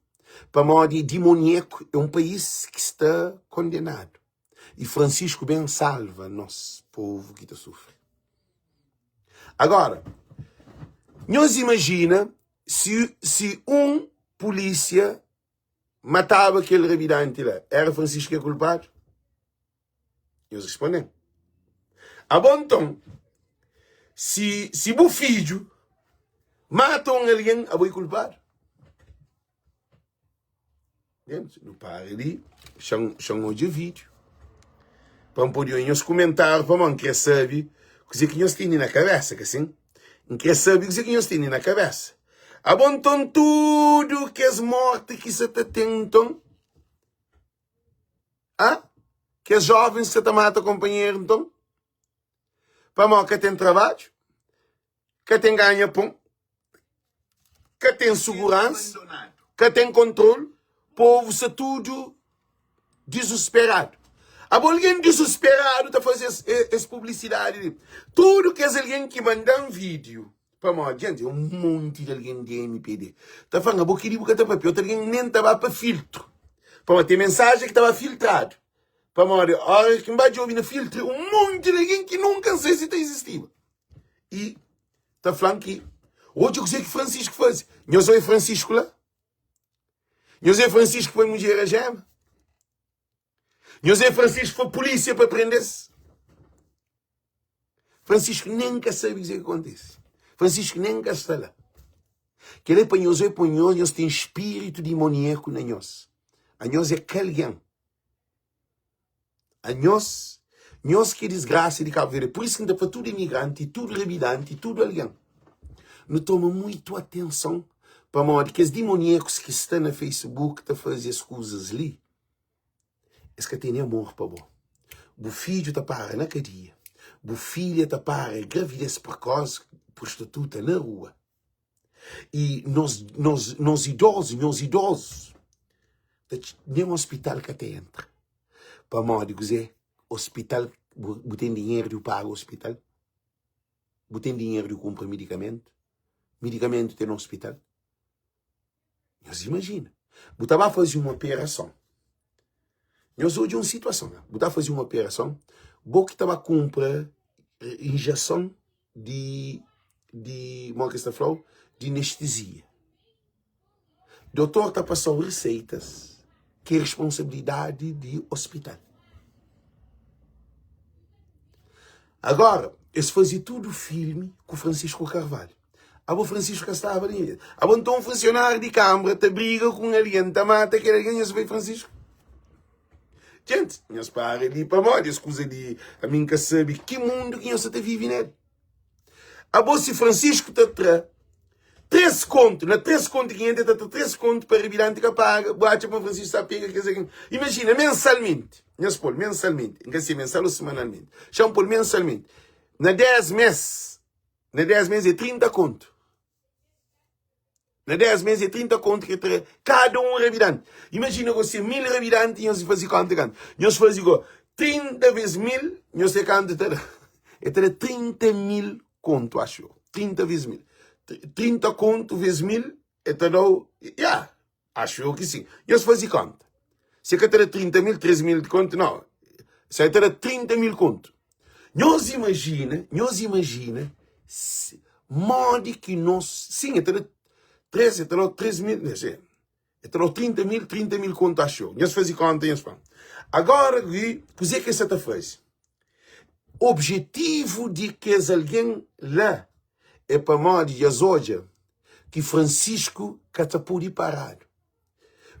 Pamodi é dimonieku, é un país ki sta kondenadu. E Francisco ben salva nos povu ki ta sufri. Agora, nhos imajina si, si un polísia mataba kel rabidanti la, éra Francisco ki é kulpadu? Nhos responde-m. Abo nton, si, si bu fidju mata un algen, abo é kulpadu? Gente, nu para li, xa-m odja vídeo. Pa N pode obi nhos kumentáriu, pamodi N kre sabe kuzê ki nhos tene na kabésa, ka sin? N kre sabe kuzê ki nhos tene na kabésa. Abo nton, tudu kes morti ki sa ta ten nton, Ah? Kes jovens sa ta mata kompanheru nton? Pamodi ka ten trabadju, ka ten ganha pon, ka ten suguransa, ka ten kontrolu, povu sa tudu dizusperadu. Abo algen dizusperadu ta faze es, es publisidadi li. Tudu kes algen ki manda-m vídiu Pamodi, djenti, é un monti di algen di MPD ta fla-m, abo kel-li bu ka ta papia. Otu algen nen ta ba pa filtru. Pamodi ten mensajen ki ta ba filtradu. Pamodi óras ki N ba djobe na filtru, é un monti di algen ki nunka N sai si ta izistiba. I ta fla-m ki, odja kuzê ki Francisco faze. Nhos oi Francisco la? Nhos oi Francisco poi mudjer a jema? Nhos é Francisco foi polícia pa prende-s. Francisco nem ka sabe kuzê ki kontise. Francisco nem ka sta la. Kel é pa nhos é pa nhos, nhos ten spiritu dimonieku na nhos. A nhos é ka algen. A nhos, nhos ki é disgrasa di Cabo Verde. Por isso ki N ta fla tudu imigranti, tudu rabidanti, tudu algen. Nu toma muito atenson pamodi kes dimoniekus ki sta na Facebook ta faze es kuzas li. Es ka tene amor pa bo. Bu fidju ta para na kadia. Bu filha ta para gravidez precoce, prostituta na rua. E nos, nos, nos idosos, nos idosos, ta, nem hospital ka ta entra. Pamodi kuzê? Hospital, bu, bu ten dinheru di paga hospital? Bu ten dinheru di kunpra medikamentu? Medikamentu ten na hospital? Nhos imajina, bu ta ba faze un operason. Nhos odja un situason la. Bu ta faze un operason, bo ki ta ba kunpra injeson di, di, mo ki es ta fla-u, di anestezia. Dotor ta pasa-u reseitas ki é responsabilidadi di ospital. Agora, es faze tudu filmi ku Francisco Carvalho. Abo Francisco ka staba li. Abo nton un funsionáriu di Kambra ta briga ku un algen, ta mata kel algen, nhos bai Francisco? Gente, nhos para li pamodi es kuza di ami N ka sabe ki mundu ki nhos sa ta vive nel. Abo si Francisco ta tra 3 kontu, na 3 kontu 500 el ta tra 3 kontu pa ribidanti ka paga, bu atxa ma Francisco sa pega kes algen? Imajina, mensalmenti, nhos pol mensalmenti, N ka si é mensal ou semanalmenti, xa-m pol mensalmenti, na 10 mes, na 10 mes é 30 kontu. Na 10 mês é 30 kontu ki tra kada un rabidanti. Imajina go se 1000 rabidanti nhos faze konta kantu. Nhos faze go 30 ves 1000, nhos se kantu ta da. E ta da 30 mil kontu, acho eu. 30 ves 1000. 30 kontu ves 1000 e ta dau, ya, acho eu ki sim. Nhos faze konta. Se ka ta da 30 mil, 3 mil di kontu, não. Se ta da 30 mil kontu. Nhos imajina, nhos imajina modi ki nos, sim, el ta da 3, el ta da 3 mil, não sei, el ta da 30 mil, 30 mil kontu axu eu. Nhos faze konta, nhos fla. Agora, li, kuzê ki es sa ta faze? Objetivu di kes algen la é pamodi dja es odja ki Francisco ka ta pode paradu.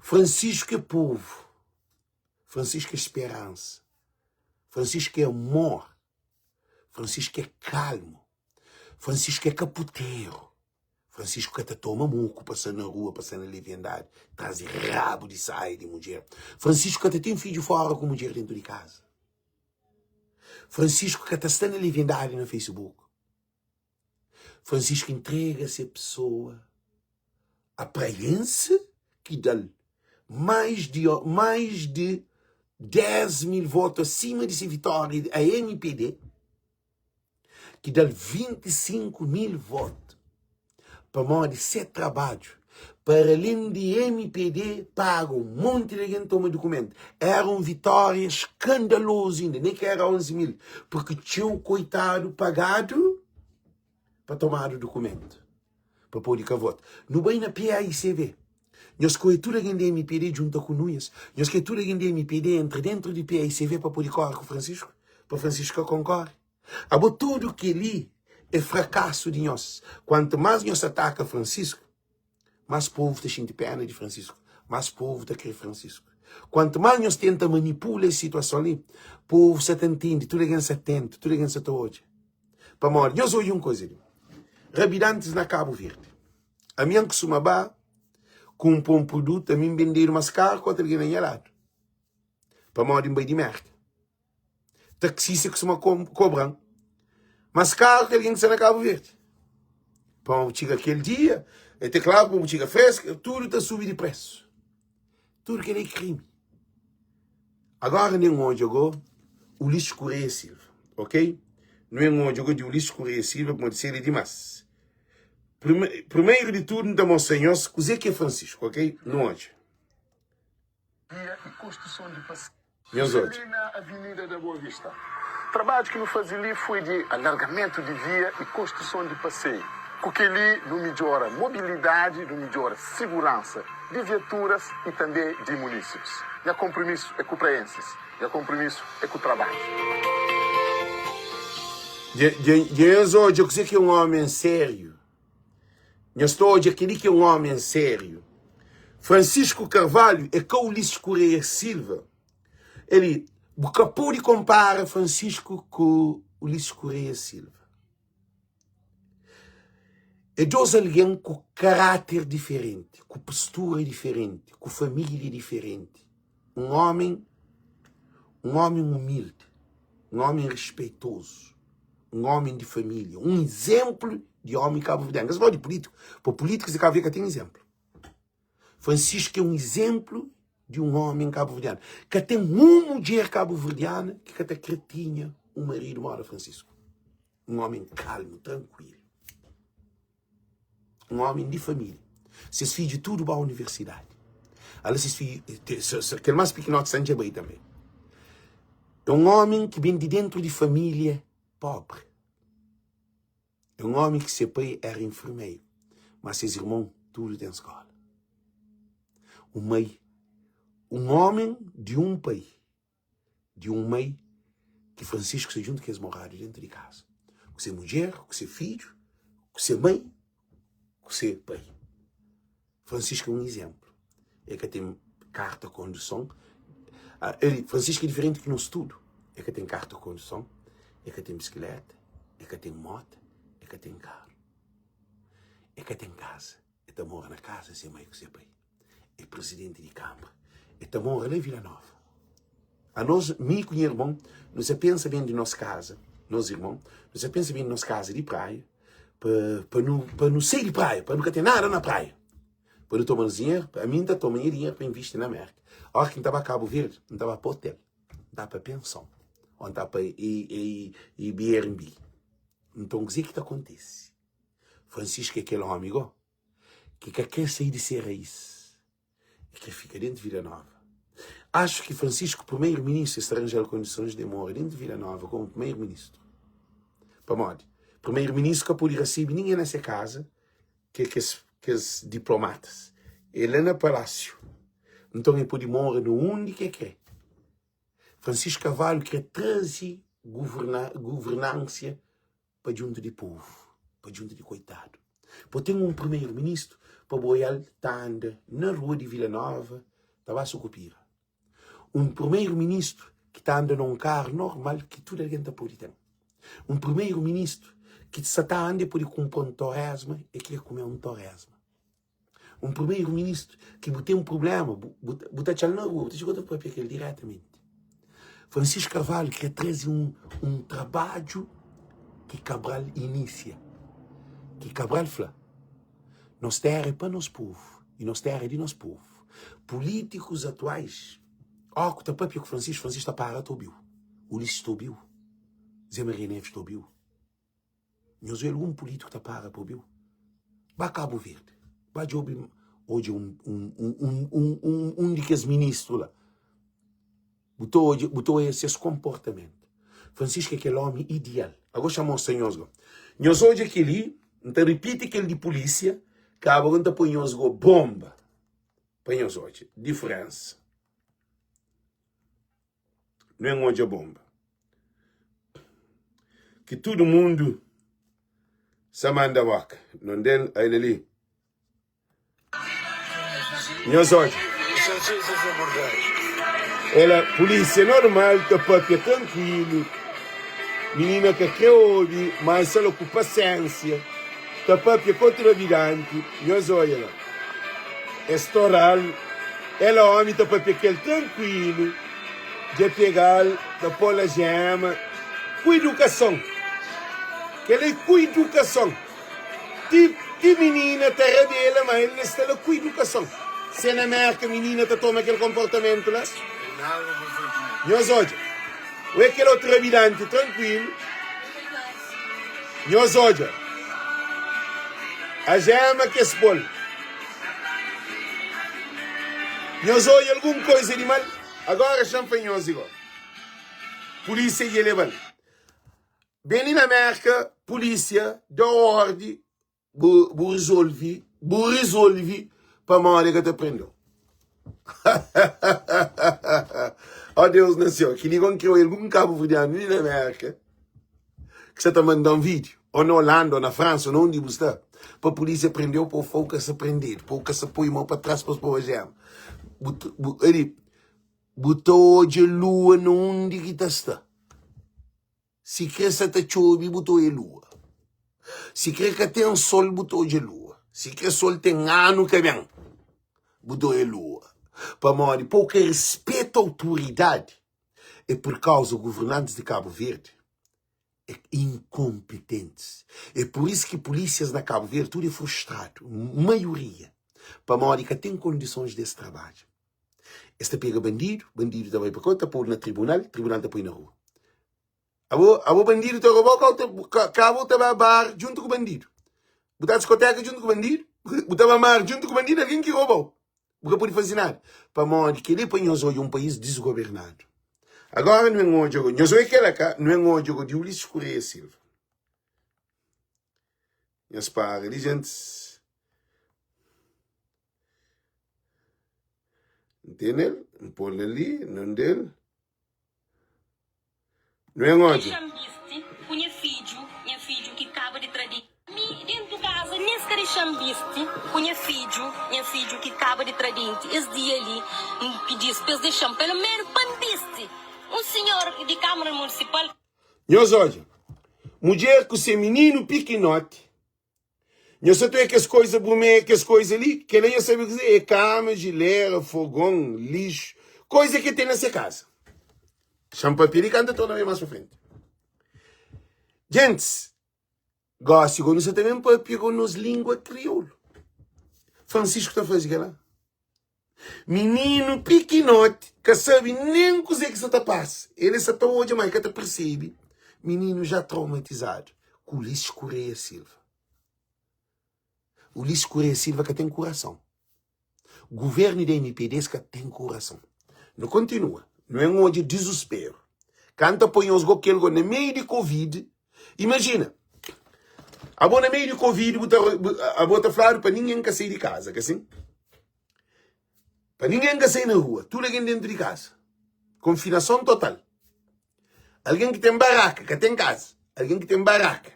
Francisco é povu. Francisco é speransa. Francisco é amor. Francisco é kalmu. Francisco é ka puteru. Francisco ka ta toma moku pa sta na rua, pa sta na leviandadi, traze rabu di saia di mudjer. Francisco ka ta ten fidju fora ku mudjer dentu di kaza. Francisco ka ta sta na leviandadi na Facebook. Francisco intrega se pesoa a Praense ki da-l mais di mais di 10 mil votu asima di se vitória a MPD ki da-l 25 mil votu pamodi se trabadju para alén di MPD paga un monti di algen toma dukumentu era un vitória skandalozu inda nen ki era 11 mil purki txeu koitadu pagadu pa tomadu dukumentu pa pode ka vota. Nu bai na PAICV. Nhos koe tudu algen di MPD djunta ku Nunes. Nhos kre tudu algen di MPD entra dentru di PAICV pa pode kore ku Francisco? Pa Francisco ka konkore? Abo tudu keli é frakasu di nhos. Kuantu mas nhos ataka Francisco, mas povu ta xinti pena di Francisco, mas povu ta kre Francisco. Kuantu mas nhos tenta manipula es situason li, povu sa ta ntende, tudu algen sa tentu, tudu algen sa ta odja. Pamodi, nhos odja un kuza li, rabidantis na Kabu Verdi, ami N kusuma ba kunpra un produtu, ami N bendedu mas karu ki otu algen na nha ladu, pamodi N bai di Merka. Taksista kusuma kobra-m mas karu ki algen ki sta na Kabu Verdi. Pamodi bu txiga kel dia, e te klaru pa bu txiga fresku, tudu ta subi di presu. Tudu kel é krimi. Agora nem odja go Ulisses Correia Silva, ok? Nu em odja go di Ulisses Correia Silva pamodi se el é dimas. Primeiro di tudu N ta mostra nhos kuzê ki é Francisco, ok? Nu odja. Via e construção de passeios Nhos odja. ali na Avenida da Boa Vista. Trabadju ki nu faze li foi di alargamentu di via y construção di paseiu. Ku kel-li nu midjora mobilidadi, nu midjora siguransa di viaturas y tanbê di munísipis. Nha konpromisu é ku praensis, nha konpromisu é ku trabadju. Dja dja nhos odja kuzê ki é un ómi sériu? Nhos ta odja kel-li ki é un ómi sériu. Francisco Carvalho é ka Ulisses Correia Silva. Eli, bu ka pode konpara Francisco ku Ulisses Correia Silva. É dôs algen ku karáter diferenti, ku postura diferenti, ku família diferenti. Un ómi, un ómi umildi, un ómi respeitozu, un ómi di família, un izénplu di ómi kabuverdianu. Ka sta fala di pulítiku, pa pulítikus di Kabu Verdi ka ten izénplu. Francisco é un izénplu di un ómi kabuverdianu. Ka ten un mudjer kabuverdiana ki ka ta kre tinha un maridu moda Francisco. Un ómi kalmu, trankuilu. Un ómi di família. Ses fidju tudu ba universidadi. Ala ses fidju, kel más pikinoti sta dja bai tanbê. É un ómi ki ben di déntu di família póbri. É un ómi ki se pai éra infermeru, má ses irmon tudu ten skóla. Un mai, un ómi di un pai. di un mai ki Francisco sta djuntu ku es moradu dentu di kaza, ku se mudjer, ku se fidju, ku se mai, ku se pai. Francisco é un izénplu. El ka ten karta konduson. El, Francisco é diferenti ki nos tudu. El ka ten karta konduson, el ka ten bisikleta, el ka ten mota, el ka. ka ten karu, e ka ten kaza, e ta mora na kaza se mai ku se pai. E prizidenti di kanbra, e ta mora la Vila Nova. Anos, mi ku nha irmon, nu sa pensa ben di nos kaza, nos irmon, nu sa pensa ben di nos kaza di praia, pa, pa nu, pa nu sai di praia, pa nu ka ten nada na praia. Pa nu toma nos dinheru, ami N ta toma nha dinheru pa invisti na Merka. Óras ki N ta ba Kabu Verdi, N ta ba pa otel, N ta ba pa penson, ô N ta ba pa Airbnb. Nton, kuzê ki ta kontise? Francisco é kel ómi gó ki ka krê sai di se raís, e krê fika déntu Vila Nova. Acho ki Francisco, primeiro-ministro, es ta ranja-l kondisons de mora déntu Vila Nova komu primeiro-ministro. Pamodi? Primeiro-ministro ka pode rasebe ningen na se kaza ke kes, kes diplomatas. É la na palásiu. Nton, e pode mora na undi ki e krê. Francisco Carvalho krê traze governa, governansia pa djuntu di povu, pa djuntu di koitadu. Po ten un primeiro-ministru pa bo oial ta anda na rua di Vila Nova ta ba Sukupira. Un primeiro-ministru ki ta anda na un karu normal ki tudu algen ta pode ten. Un primeiro-ministru ki sa ta anda e pode kunpra un toresma e kre kume un toresma. Un primeiro-ministru ki bu ten prubléma, bu, bu, bu ta atxa-l na rua, bu ta txiga ta papia ku el diretamenti. Francisco Carvalho kre traze un, un trabadju ki Cabral inisia, ki Cabral fla, nos téra é pa nos povu i nos téra é di nos povu. Polítikus atuais, ó ku ta papia ku Francisco, Francisco ta para ta obi-u, Ulisses ta obi-u, Zé Maria Neves ta obi-u. Nhos obi algun pulítiku ta para pa obi-u? Ba Kabu Verdi, ba djobe odja un, un, un, un, un, un di kes ministru la. Bu ta odja, bu ta odja ses konportamentu. Francisco é kel ómi ideal. Agora xa mostra nhos go. Nhos odja kel-li, N ta ripiti kel di pulísia, kaba go N ta poi nhos go bomba pa nhos odja diferensa. Nu en odja bomba. Ki tudu mundu sa manda boka. Non del ai li. Nhos odja. Ela polícia normal ta papia tranquilo. Menina ka kre obi, mas ela ku paciência ta papia ku outro rabidante. Nhos odja la. Es toral, ela omi ta papia kel tranquilo. Dja pegal ta pol ajema ku idukason Kel é ku idukason Ti ti minina ta rabela ma el sta la ku idukason Se na Merka minina ta toma kel konportamentu la Nhos odja Ue kel otu rabidanti trankuilu Nhos odja Ajema kes pol Nhos odja algun koisa di mal? Agora xa-m fla nhos igual. Pulísia dja leba-l. Ben li na Mérka, pulísia da órdi bu, bu rizolve, bu rizolve pamodi e ka ta prende-u. Ó Deus na séu, kel-li gó N krê odja algun kabuverdianu li na Mérka. ki sa ta manda-m vídiu, ô na Holanda, ô na Fransa, ô na undi bu sta, pa pulísia prende-u, pa bu fla-u ka sta prendedu, pa bu ka sta poi mô pa tras pa pô jema. Bu ta, bu, ali, bu ta odja lua na undi ki ta sta. Si kre sa ta txobe, bu ta odja lua. Si kre ka ten sol, bu ta odja lua. Si kre sol ten anu ka ben, bu ta odja lua. Pamodi pa bu ka rispeta autoridadi, É por causa governantes de Cabo Verde é incompetentes. É por isso que polícias na Cabo Verde tudo é frustrado, maioria, pamodi ka tem condições desse trabalho. Es ta pega bandido, bandido ta vai pa ta pôr na tribunal, tribunal ta põe na rua. Abo, abo bandido ta roubau, kau ta, ka, ta ba bar junto com bandido. Bu ta discoteca junto com bandido, bu ta ba mar junto com bandido, alguém que roubau. Bu ka pode faze nada. Pamodi kel-li pa nhos odja un país disgovernadu. Agora nu en odja, nhos odja kel-la ka, nu en odja go di Ulisses Correia Silva. Nhos para li, gentis. N tene-l, N pô-l ali, non del. Nu en odja. Dexa-m bisti ku nha fidju, nha fidju ki kaba di tra di. Mi dentu kaza nes ka dexa-m bisti ku nha fidju, nha fidju ki kaba di tra denti. Es dia li N pidi-s pa es dexa-m pelo menu pa N bisti. Un sinhor di Kamara Munisipal. Nhos odja. Mudjer ku se mininu pikinoti. Nhos sa ta oia kes koiza brumê, kes koiza li? Kel-la nhos sabe kuzê? É kama, jilera, fogon, lixu, koiza ki ten na se kaza. Xa-m papia di kanta torna ben más pa frenti. Gentis, gósi go nu sa ta ben papia go nos língua kriolu. Francisco ta faze kel-la. Mininu pikinoti ka sabe nen kuzê ki sa ta pasa. El sa ta odja, ma el ka ta persebe. Mininu já traumatizadu ku Ulisses Correia Silva. Ulisses Correia Silva ka ten kurason. Guvernu di MPD es ka ten kurason. Nu kontinua. Nu en odja dizusperu. Kanta poi nhos go kel go na meiu di Covid. Imajina, abo na meiu di Covid bu ta, abo ta fladu pa ningen ka sai di kaza, ka sin? Pa ningen ka sai na rua, tudu algen dentu di kaza. Konfinason total. Algen ki ten baraka, ka ten kaza. Algen ki ten baraka,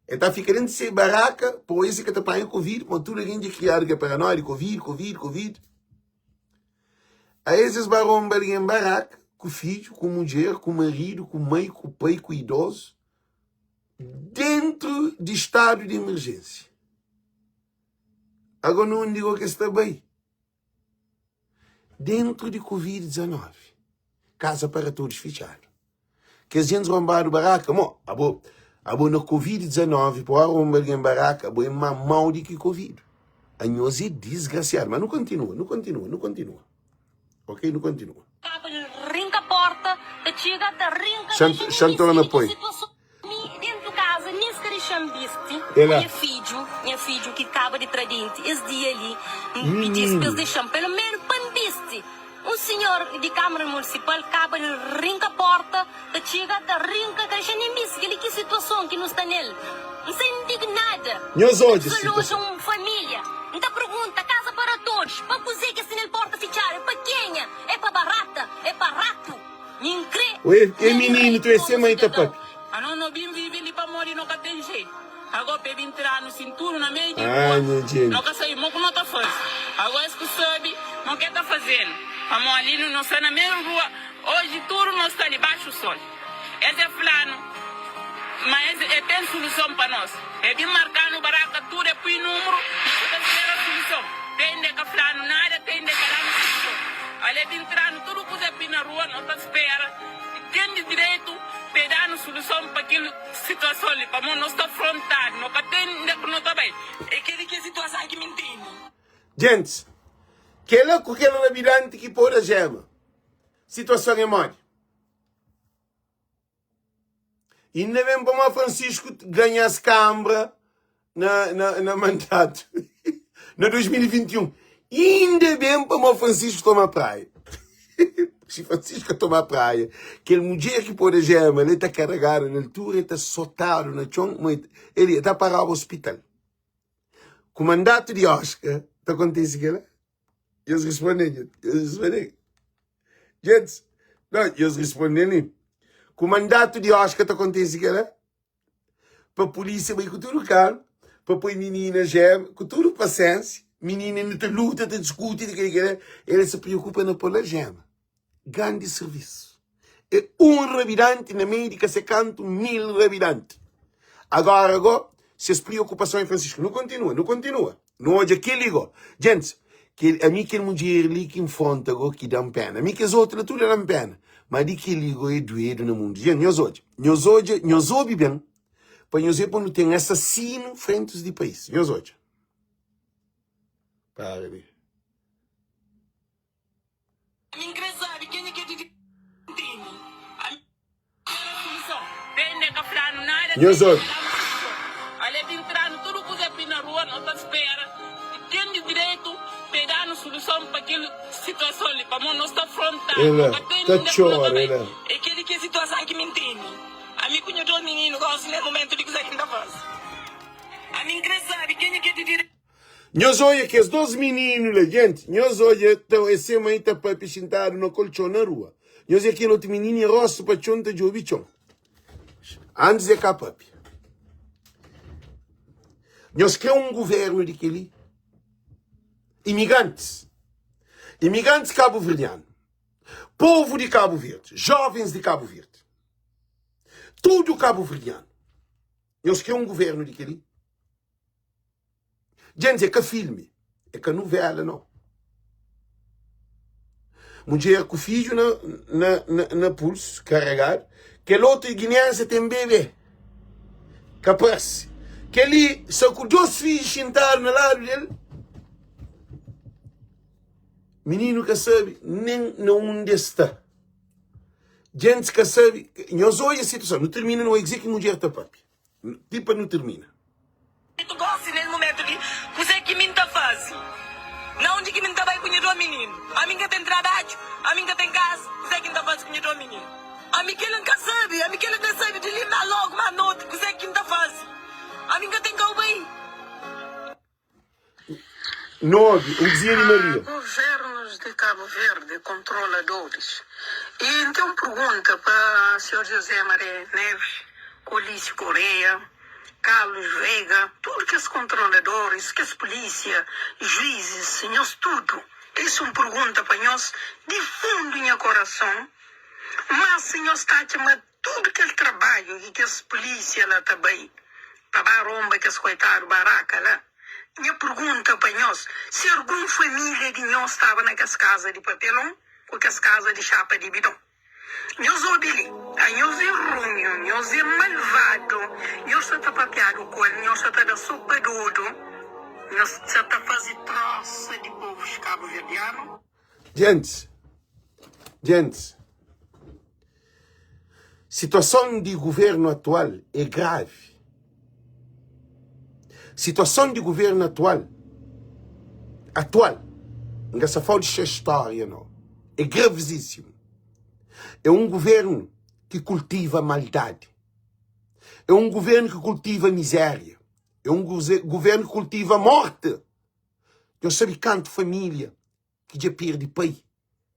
el ta fika dentu se baraka pa oja si ka ta panha Covid, ma tudu algen dja kriadu ke paranoia di Covid, Covid, Covid. A es es ba ronba algen baraka, ku fidju, ku mudjer, ku maridu, ku mai, ku pai, ku idozu, dentru di stadu di emerjensia. Ago na undi go ke sta bai? Dentru di Covid 19, kaza para todos fitxadu. Kes djentis ronbadu baraka, mo, abo, abo na Covid 19, pa ora ronba algen baraka, abo é ma mau di ki Covid. Anhos é disgrasiadu. Ma nu kontinua, nu kontinua, nu kontinua. Ok, nu kontinua. Kaba di rinka porta, ta txiga ta rinka Xan, ta xan torna ki poi. situason mi dentu kaza nin sta dexan bisti É ku la. nha fidju, nha fidju ki kaba di tra denti es dia li N pidi-s pa es Mininu. dexan pelo menu pa N bisti Un sinhor di Kamara Munisipal kaba di rinka porta, ta txiga ta rinka, ka dexa nen bisti. Kel-li ki situason ki nu sta nel. N sta indignada. Nhos N ta odja desaloja situason. un família. N ta pergunta, Casa para todos, pa kuzê ki es tene-l porta fitxadu? É pa kenha? É pa barata? É pa ratu? Mi N kre Oi, é nha mininu, direitu tu é komu se mãe ta sidadãu. papia. Anos no bin vivi li pamodi no ka ten jeito. Ago pa e bin tiranu sinturu na meiu di Ah, rua, nha no gente. ka sabi mo ku no ta fazi. Ago es ku sabi mo ke ta fazenu, pamo ali no no sta na meiu rua, oji tudu no sta li baxu sol. Es e flanu ma es e ten suluson pa nos. E bin markanu baraka tudu, e pui numru, no sa ta spera suluson. Te inda e ka flanu nada, te inda e ka danu suluson. Ali e bin tiranu tudu kuza e pui na rua, no ta spera. Ten di direitu pa e da-nu suluson pa kel situason li, pamodi no sta frontadu, no ka ten nde ku no ta bai. É kel-li ki é situason ki mi ntende. Gentis, kela ku kel rabidanti ki pô da jema, situason é modi? Inda ben pamodi Francisco ganha-s kanbra na, na, na mandatu na 2021. Inda ben pamodi Francisco toma praia. Si Francisco toma praia, kel mudjer ki pô da jema, el ta karregadu na altura, el ta sotadu na txon, ma el ta paraba hospital. Ku mandatu di Oscar, ta kontise kela? Nhos responde, nhos responde. Gente, não, nhos responde ali. Ku mandatu di Oscar ta kontise kela? Pa polícia bai ku tudu karu, pa poi minina gema, ku tudu pasensia, minina inda ta luta, ta diskuti, ta kere kere, el sa preokupa na pô-l gema. Grandi servisu. É un rabidanti na meiu di ka se kantu mil rabidanti. Agora go, ses preokupason é Francisco. Nu kontinua, nu kontinua. Nu odja kel-li go. Gentis, kel, ami kel mudjer li ki nfronta go ki da-m pena. Ami kes otu la tudu da-m pena. Ma di kel-li go é duedu na mundu. Gentis, nhos odja. Nhos odja, nhos obi ben pa nhos ver pa nu ten asasinu frentis di país. Nhos odja. Para li. Mi N kre sabe kenha ki é di ntende. Ami Era suluson. Pende ka flanu nada, Nhos pende obi. ka danu suluson. Ale bin tranu tudu kuza pi na rua, no ta spera ken di direitu pe danu suluson pa kel situason li, pamo no sta frontadu, no Ela ka ten ta nunde ku no ta txora, bai. ela. É kel-li ki é situason ki mi ntende. Ami ku nha dos mininu gosi nes mumentu di kuza ki N ta fase. Ami N kre sabe kenha ki é di direitu. Nhos odja kes dos mininu la, jenti, nhos odja ta e se mai ta papia xintadu na koltxon na rua. Nhos odja kel otu mininu e rostu pa txon ta djobi txon. Antis e ka papia. Nhos kre un guvernu di keli? Imigrantis, imigrantis kabuverdianu, povu di Kabu Verdi, jovens di Kabu Verdi, tudu kabuverdianu. Nhos kre un guvernu di kel-li? Djentis, é ka filmi, é ka nuvéla, nau. Mudjer ku fidju na, na, na, na pulsu, karegadu. Kel otu guineense ten bebê, ka parse. Kel-li sta ku dos fidju xintadu na ladu del. Mininu ka sabe nen na undi es sta. Djentis ka sabe. Nhos odja situason. Nu tirmina nu odja kuzê ki mudjer ta papia. Ti pa nu tirmina. Tu gosi nes mumentu li, kuzê ki mi N ta faze? Na undi ki mi N ta bai ku nha dos mininu? Ami N ka ten trabadju, ami N ka ten kaza, kuzê ki N ta faze ku nha dos mininu? Ami kel-la N ka sabe, ami kel-la N ka sabe di li má logu, má noti, kuzê ki N ta faze? Ami N ka ten kau bai. 9, un dizia di Maria. Governos de Cabo Verde controladores E N ten un pergunta pa Senhor José Maré Neves, ku Olísio Correia, Carlos Veiga, tudu kes controladores, kes polícia, juízes, nhos tudu. Es un pergunta pa nhos di fundu nha corason, mas si nhos ta atxa ma Tudu kel trabadju ki kes pulísia la ta bai pa ba ronba kes koitadu baraka la. Nha pergunta pa nhos, si argun família di nhos staba na kes kaza di papelon ku kes kaza di xapa di bidon. Nhos obi li, anhos é runhu, nhos é malvadu, nhos sa ta papiadu ku el, nhos sa ta da so pa dodu, nhos sa ta faze trósa di povus kabuverdianu. Djentis, djentis, situason di guvernu atual é gravi. Situason di guvernu atual, atual, N ka sta fala di se stória nau, é gravizísimu. É un guvernu ki kultiva maldadi, é un guvernu ki kultiva mizéria, é un guvernu ki kultiva morti. Nhos sabe kantu família ki dja perde pai,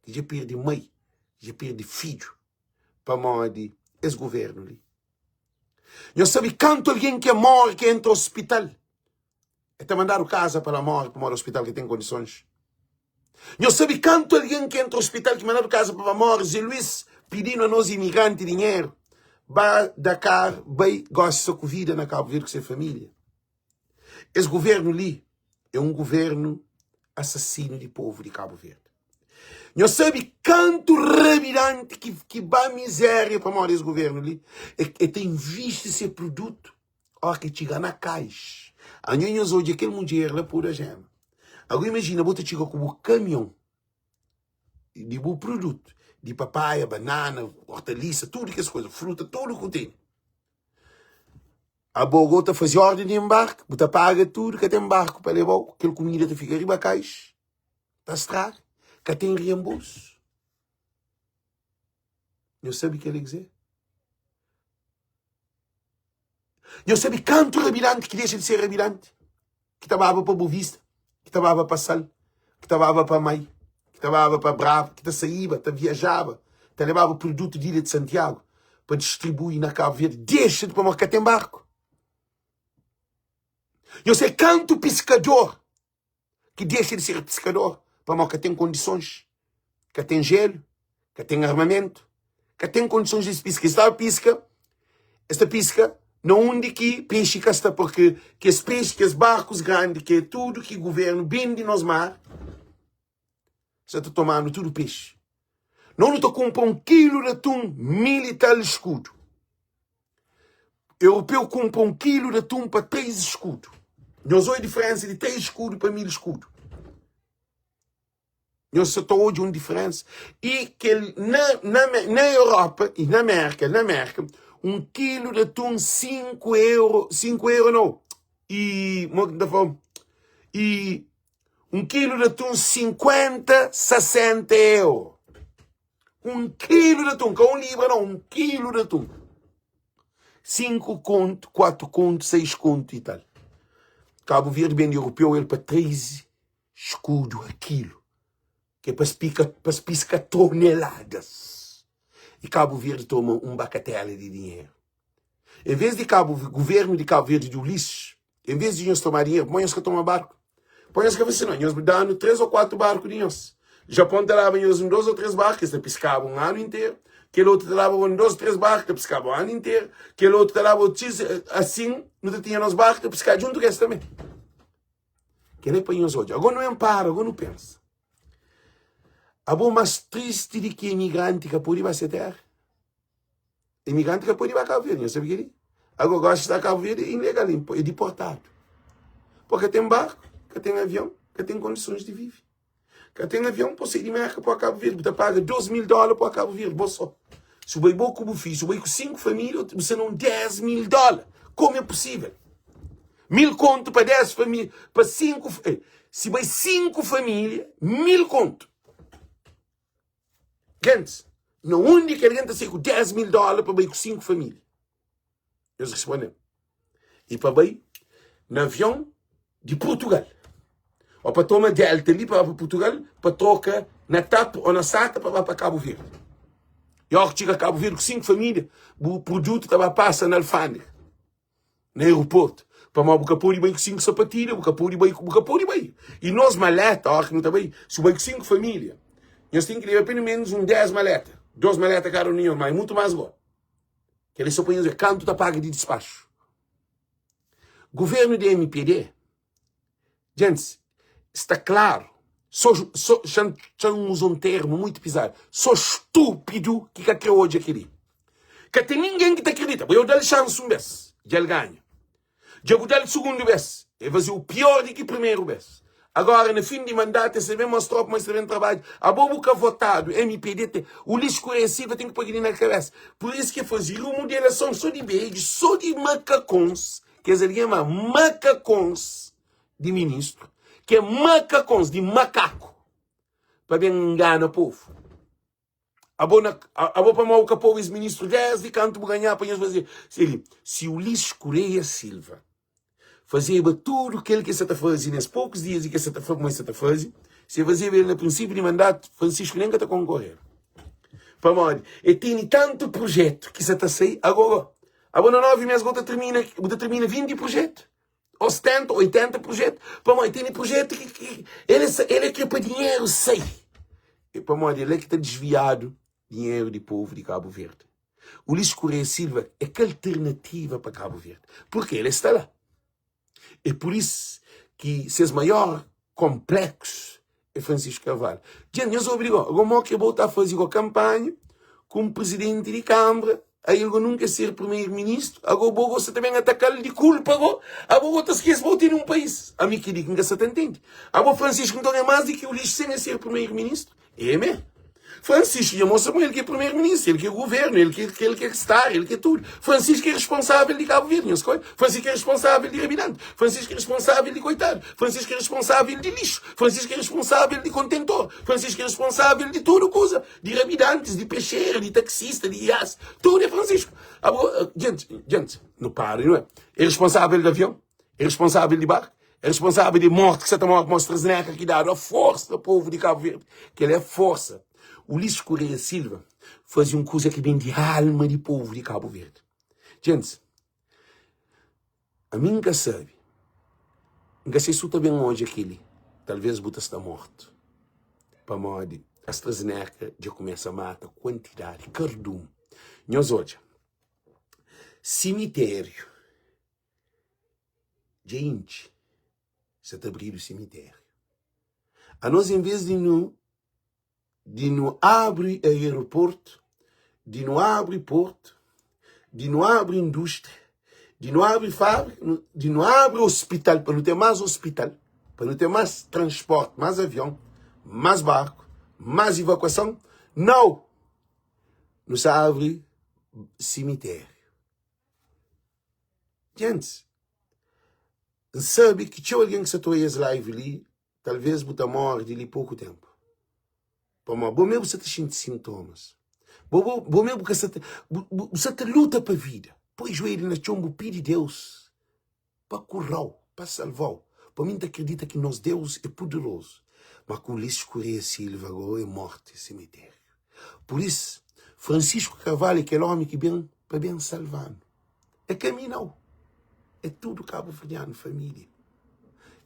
ki dja perde mai, ki dja perde fidju pamodi es governu li? Nhos sabe kantu algen ki móre ki entra ospital, e ta mandadu kaza pa la móre pamodi ospital ka ten kondisons? Nhos sabe kantu algen ki entra ospital ki mandadu kaza pa ba móre? Zé Luís pidinu anos imigranti dinheru, ba Dakar, bai gosi sta ku vida na Kabu Verdi ku se família. Es governo li é um governo assassino di povo di Cabo Verde. Nhos sabe kantu rabidanti ki, ki ba miséria pamodi es governo li? E, e ta invisti se produto ó ki txiga na kais. Anho nhos odja kel mudjer la puda jema. Agora imagina bo ta txiga ku bu kamion di bu produto, di papaia, banana, hortaliça, tudo kes coisa, fruta, tudo ku tene. Abo go ta faze orden di enbarki, bu ta paga tudu, ka ten barku pa leba-u, kel kumida ta fika riba kais, ta straga, ka ten rienbolsu. Nhos sabe kel ki ze? Nhos sabe kantu rabidanti ki dexa di ser rabidanti? Ki ta baba pa Bovista, ki ta baba pa Sal, ki ta baba pa Mai, ki ta baba pa Brava, ki ta saíba, ta viajaba, ta lebaba produtu di Ilha di Santiagu pa distribui na Kabu Verdi. Dexa di pamodi ka ten barku. Nhos é kantu piskador ki dexa di ser piskador pamodi ka ten kondisons, ka ten jelu, ka ten armamentu, ka ten kondisons di piska. Es ta piska, es ta piska na undi ki pexi ka sta, porque kes pexi, kes barkus grandi ki é tudu ki guvernu bende nos mar, sa ta tomanu tudu pexi. Nos nu ta kunpra un kilu di atun mil i tal eskudu. Europeu kunpra un kilu di atun pa 3 eskudu. Nhos odja diferensa di 3 eskudu pa 1000 eskudu. Nhos sa ta odja un diferensa. I kel na, na, na Europa i na Merka, na Merka, un kilu di atun 5 euro, 5 euro nau, i, mo ki N ta fla-u, i un kilu di atun 50, 60 euro. Un kilu di atun, ka un libra nau, un kilu di atun. 5 kontu, 4 kontu, 6 kontu i tal. Kabu Verdi bende europeu el pa 13 skudu a kilu, ki é pa spika, pa spiska toneladas. I Kabu Verdi toma un bakatela di dinheru. En vez di Kabu, guvernu di Kabu Verdi di Ulisses, en vez di nhos toma dinheru, pamodi nhos ka toma barku? Pamodi nhos ka fla si, não, nhos danu 3 ou 4 barku di nhos. Japon ta daba nhos un 2 ou 3 barku, es ta piskaba un anu interu. Kel otu ta daba un, dos, tres barku ta piskaba anu interu. Kel otu ta daba txis, asin nu ta tinha nos barku ta piska djuntu ku es tanbe. Kel é pa nhos odja. Ago nu enpara, ago nu pensa. Abo mas tristi di ki imigranti ka pode ba se tera? Imigranti ka pode ba Cabo Verde, nhos sabe kel-li? Ago gosi sta Cabo Verde é ilegal, é diportadu. Po ka ten barku, ka ten avion, ka ten kondisons di vive. Ka ten avion pa sai di Merka pa Cabo Verde, bu ta paga 2 mil dólar pa Cabo Verde, bo só. Si bu bai bo ku bu fidju, si bu bai ku 5 família, bu sta na un 10 mil dólar. Como é possível? Mil kontu pa 10 família, pa 5, eh, si bai 5 família, mil kontu. Gentis, na undi ki algen ta sai ku 10 mil dólar pa bai ku 5 família? Nhos responde-m. E pa bai na avion di Portugal. Ou pa toma Delta li pa ba pa Portugal, pa troka na TAP ou na SATA pa ba pa Cabo Verde. E óra ki txiga Cabo Verde ku 5 família, bu produtu ta ba pasa na alfândega. na aeroporto pamodi bu ka pode bai ku 5 sapatilha bu ka pode bai bu ka pode bai e nos maleta óra ki nu ta bai si bu bai ku 5 família nhos ten ki leba pelo menos un 10 maleta 2 maleta kada un di nhos ma é mutu más go kel é so pa nhos ver kantu ta paga di dispaxu governo di MPD Gentis, sta klaru, so, so, xa, xa N uza un termu muitu pizadu, so stúpidu ki ka kre odja kel-li. Ka ten ningen ki ta kridita. Bo eu da-l xansi un bês, dja el ganha. Dja bu da-l sugundu bês, el faze-u piór di ki primeru bês. Agóra, na fin di mandatu, es ta ben mostra-u kuma es ta ben trabadja. Abo bu ka votadu, mpd ten, Ulisses Correia Silva ten ki poi kel-li na kabésa. Pur isu ki el faze remodelason so di bedju, so di makakons Kes algen ma makakons di ministru, ki é makakons di makaku, pa ben ngana povu. Abo, na, abo pamodi bu ka pobu es ministru desdi kantu bu ganha pa nhos faze se li. Si Ulisses Correia Silva fazeba tudu kel ki el sa ta faze nes pokus dias di ki el sa ta fla kuma el sa ta faze, si el fazeba el na prinsipiu di mandatu, Francisco nen ka ta konkoreba. Pamodi el tene tantu projetu ki sa ta sai agora. Abo na 9 mes bo ta termina, bu ta termina 20 projetu, ou 70, 80 projetu, pamodi tene projetu ki, ki ele, ele kre pa dinheru sai. E pamodi ele ki ta desviadu dinheru di povu di Cabo Verde. Ulisses Correia Silva é ka alternativa pa Cabo Verde, porque ele sta la. É por isso ki ses maior konpleksu é Francisco Carvalho. Dja nhos obi di go, go mo ke bo ta faze go kampanha ku un presidenti di kambra, aí el go nunka ser primeiro ministro, ago bo go sa ta ben atakal di kulpa go, abo go ta skese bo tene un país. Ami keli ki nka sa ta ntende. Abo Francisco nton é mas di ki Ulisses sem el ser primeiro ministro? É mé. Francisco dja mostra ma el ki é primeiro ministro, el ki é governo, el ki el ki é star, el ki é tudo. Francisco é responsável di Cabo Verde, nhos koi. Francisco é responsável di Rabidante. Francisco é responsável di coitado. Francisco é responsável di lixo. Francisco é responsável di contentor. Francisco é responsável di tudo kuza, di rabidantes, di peixeira, di taxista, di ias. Tudo é Francisco. Abo, gente, gente, no para, não é? É responsável de avião, é responsável de barco. É responsável di morti ki sa ta morri mos AstraZeneca ki dadu a forsa povu di Cabo Verde. Kel é forsa. Ulisses Correia Silva faze un kuza ki ben di alma di povu di Cabo Verde. Gentis, ami N ka sabe, N ka sai su ta ben odja keli, talvez bu ta sta mortu. Pamodi AstraZeneca dja kumesa mata kuantidadi, kardumu. Nhos odja, simitériu. Dja intxi, sa ta abridu simitériu. Anos, en vez di nu di nu abri aeroportu, di nu abri portu, di nu abri indústria, di nu abri fábrika, di nu abri ospital, pa nu ten más ospital, pa nu ten más transporti, más avion, más barku, más evakuason, nau! Nu sa abri simitériu. Gentis, N sabe ki txeu algen ki sta ta oia es live li, talvês bu ta móre di li poku ténpu. Pamodi bo mê bu sta ta xinti sintomas. Bo, bo, bo mê bu ka sta ta, bu, bu, bu sta ta luta pa vida. Poi juelhu na txon bu pidi Deus pa kura-u, pa salva-u. Pa mi N ta kridita ki nos Deus é puderozu. Ma ku Ulisses Correia Silva go é morti, simitériu. Pur isu, Francisco Carvalho é kel ómi ki ben pa ben salva-nu. É ka mi nau, é tudu kabuverdianu família.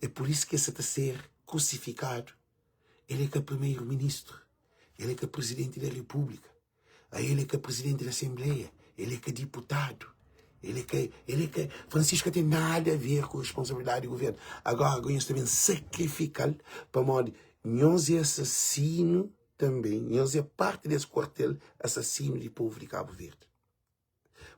É pur isu ki el sa ta ser krusifikadu. El é ka primeru ministru, el é ka prizidenti di repúblika. Ael é ka prizidenti di asenbleia, el é ka diputadu, el é ka, el é ka, Francisco ka ten nada a ver ku responsabilidadi di guvernu. Agora go nhos ta ben sakrifika-l pamodi nhos é asasinu tanbe, nhos é parti des kuartel asasinu di povu di Kabu Verdi.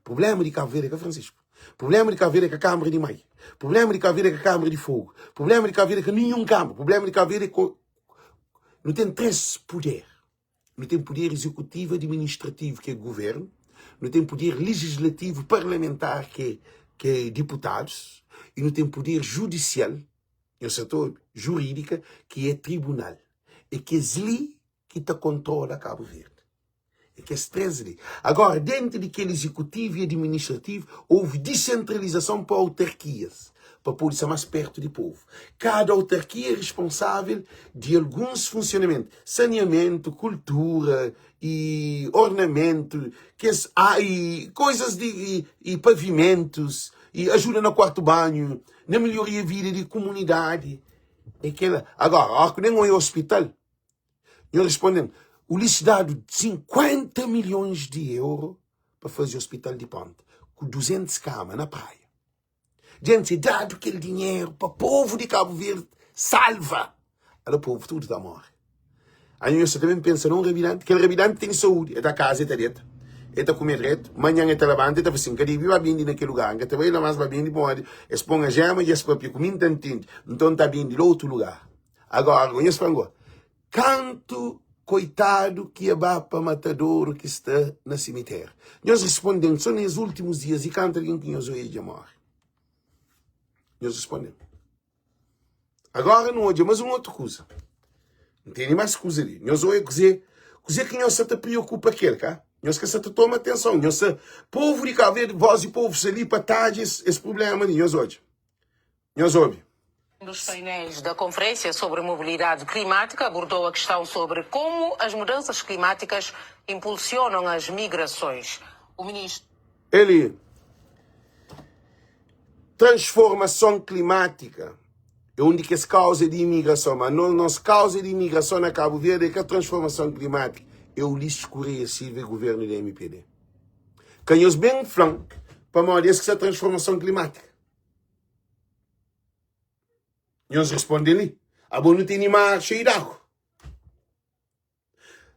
Prublema di Kabu Verdi é ka Francisco. Prublema di Kabu Verdi é ka Kâmara di Mai. Prublema di Kabu Verdi é ka Kâmara di Fogu. Prublema di Kabu Verdi é ka ninhun kâmara. Prublema di Kabu Verdi é ko... Nu ten 3 puder. Nu ten puder izekutivu, administrativu, ki é guvernu. Nu ten puder lejislativu, parlamentar, ki é, ki é diputadus. I nu ten puder judisial, nhos sa ta obi, jurídika, ki é tribunal. É kes li ki ta kontrola Kabu Verdi. É kes 3 li. Agora, dentro di kel izekutivu i administrativu, houve disentralizason pa autarkias, pa pode sta más pertu di povu. Kada autarkia é responsável di alguns funsionamentu, saneamentu, kultura i ornamentu, kes a i koizas di i, i pavimentus, i ajuda na kuartu banhu, na melhoria vida di kumunidadi. É kela. Agora, óki ku nen oi ospital, Nho responde-m, Ulisses dadu 50 milhões di euro pa faze hospital di Ponta, ku 200 kama na praia. Djenti, dadu kel dinheru pa povu di Kabu Verdi salva. Ala povu tudu ta more. Aí nho sa ta ben pensa na un rabidanti, kel rabidanti tene saúdi, el ta kaza, el ta deta, el ta kume dretu, manhan el ta labanta, el ta fla sin, N ka debi ba bindi na kel lugar, N ka ta bai la mas ba bindi pamodi es pon ajema i es papia ku mi, N ta ntende, nton N ta bindi la otu lugar. Agora, go nhos fla-m go, kantu koitadu ki e ba pa matadoru ki sta na simitéru? Nhos responde-m, so na es últimus dias i kantu algen ki nhos oia dja móre? Nhos responde-m. Agora nu odja más un otu kuza. N tene más kuza li. Nhos oia kuzê, kuzê ki nhos sa ta preokupa kel, ka? Nhos ka sa ta toma atenson. Nhos sa, povu di Kabu Verdi, vós di povu sta li pa tadja es, es prubléma li. Nhos odja. Nhos obi. Um dos painéis da Conferência sobre Mobilidade Climática abordou a questão sobre como as mudanças climáticas impulsionam as migrações. O ministro. Eli, Transformason klimátika é un di kes kauza di imigrason, ma nos, nos kauza di imigrason na Kabu Verdi é ka transformason klimátika, é Ulisses Correia Silva e governu di MPD. Ka nhos ben fla-m pamodi es ki sta transformason klimátika. Nhos responde li, Abo nu tene mar xeiu di agu.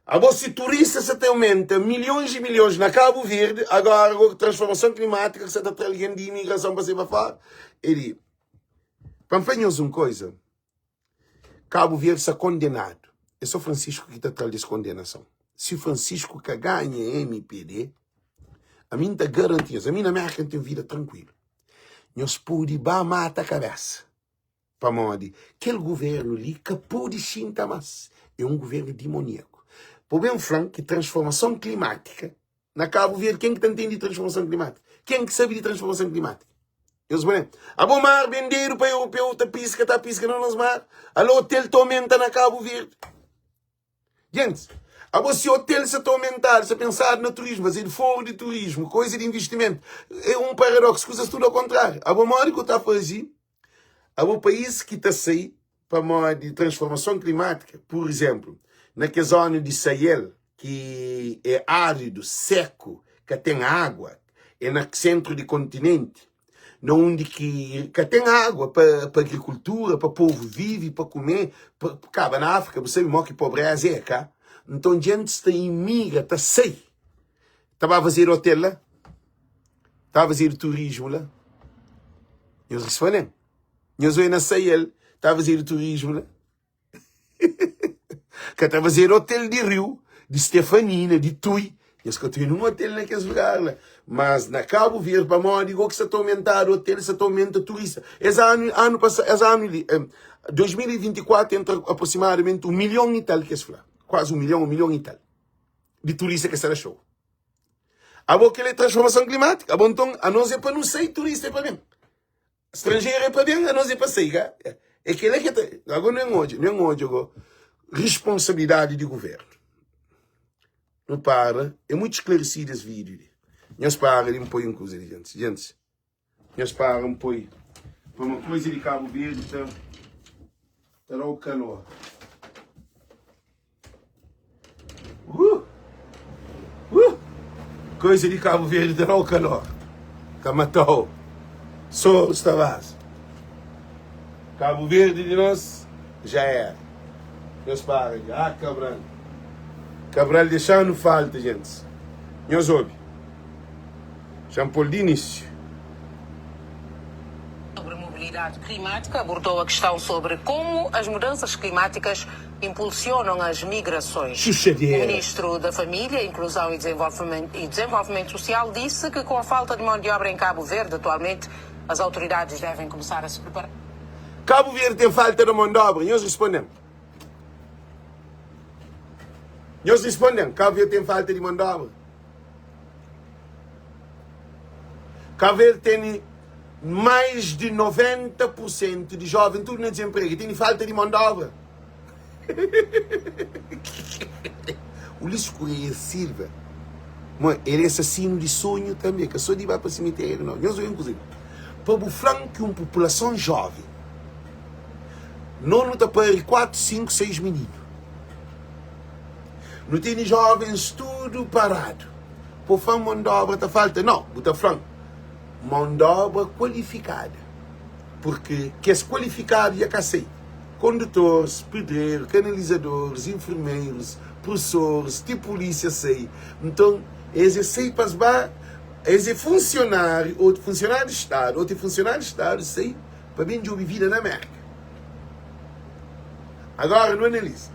Abo si turista sa ta aumenta milhons i milhons na Kabu Verdi, agora ku transformason klimátika ki sa ta tra algen di imigrason pa sai pa fora. Eli, pa N fla nhos un koza, Kabu Verdi sta kondenadu. É só Francisco ki ta tra-l des kondenason. Si Francisco ka ganha MPD, ami N ta garanti nhos, ami na Merka N ten vida trankuilu. Nhos pode ba mata kabésa, pamodi kel guvernu li ka pode xinta más. É un guvernu dimoniaku. Pa bu ben fla-m ki transformason klimátika na Kabu Verdi, ken ki ta ntende di transformason klimátika? Ken ki sabe di transformason klimátika? Nhos pode. Abo mar bendedu pa europeu ta piska, ta piska na nos mar. Alo hotel ta aumenta na Kabu Verdi. Gentis, abo si hotel sa ta aumentadu, sa pensadu na turismu, fazedu foru di turismu, koisa di investimentu, é un paradoxo, kuzas tudu ao kontráriu. Abo modi ku ta fazi? Abo país ki ta sai pamodi transformason klimátika, pur izénplu, na kes zóna di Sahel ki é áridu, séku, ka ten água, é na séntru di kontinenti, na undi ki ka ten água pa, pa agrikultura, pa povu vive, pa kume, pa kaba na Áfrika, bu sabe mó ki pobréza é, ka? Nton, djentis ta imigra, ta sai, ta ba fazedu otel la, ta ba fazedu turismu la. Nhos responde-m. Nhos oi na Sahel, ta fazedu turismu la? Ka ta fazedu hotel di Riu, di Stefanina, di Tui. Nhos ka ta nun hotel na kes lugar la. Mas na Kabu Verdi, pamodi go ki sa ta aumentadu hotel, sa ta aumenta turista. Es anu, anu pasa, es anu li, 2024 entra aproximadamenti 1 milhon i tal ki es fla. Kuazi 1 milhon, 1 milhon i tal di turista ki sa da show. Abo kel é transformason klimátika. Abo nton, anos é pa nu sai, turista é pa ben. Stranjeru é pa ben, anos é pa sai, ka? É kela ki ta. Ago nu odja, nu odja go responsabilidadi di governu. Nu para, é muito esclarecido es vídeo li. Nhos para di poi un kuza di gente. Gente, nhos para un poi pa uma coisa di Cabo Verde ta ta dá o calor. Uh! Uh! Koisa di Cabo Verde ta dau kalor, ta matau, soru sta vaza. Cabo Verde di nos já era. Nhos para dja. Ah Cabral. Cabral dexanu falta gentis. Nhos obi. Xa-m pô-l di inísiu. Sobre mobilidade climática abordou a questão sobre como as mudanças climáticas impulsionam as migrações. O Xuxadera. ministro da Família, Inclusão e Desenvolvimento, e Desenvolvimento Social disse que com a falta de mão de obra em Cabo Verde atualmente, as autoridades devem começar a se preparar. Cabo Verde tem falta de mão de obra? Nhos responde-m. Nhos responde-m, Cabo Verde tem falta de mão de obra? Cabo Verde tene mais de 90% de jovem tudo na desemprego e tene falta de mão de obra. Ulisses Correia Silva, ma el é assassino de sonho também, ka só de ba pa cemitério não. Nhos obi un kuza li, pa bu fla-m ki un populason jovem, no nu ta pari 4, 5, 6 mininu. Nu tene jovens tudu paradu. Po fla-m mon d'obra ta falta? Nau, bu ta fla-m mon d'obra kualifikada. Purki kes kualifikadu dja ka sai. Kondutores, pedreru, kanalizadoris, infermerus, prusoris, ti pulísia sai. Nton, es é sai pa es ba, es é funsionáriu, otu funsionáriu di Stadu, otu é funsionáriu di Stadu sai pa ben djobe vida na Mérka. Agora nu analiza.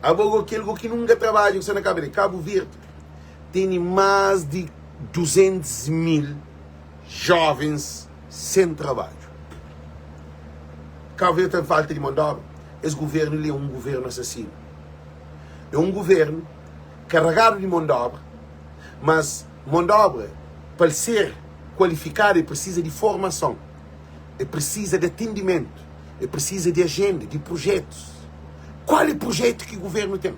Abo go kel go ki nunka trabadja ku sta na kaba di Cabo Verde tene mas di 200 mil jovens sem trabadju. Cabo Verde tem falta di mão de obra. Es governo li é um governo assassino. É um governo carregado di mão de obra, mas mão de obra pa el ser qualificado el precisa di formação. El precisa de atendimento, el precisa de agenda, de projetos. Qual é projeto que governo tem?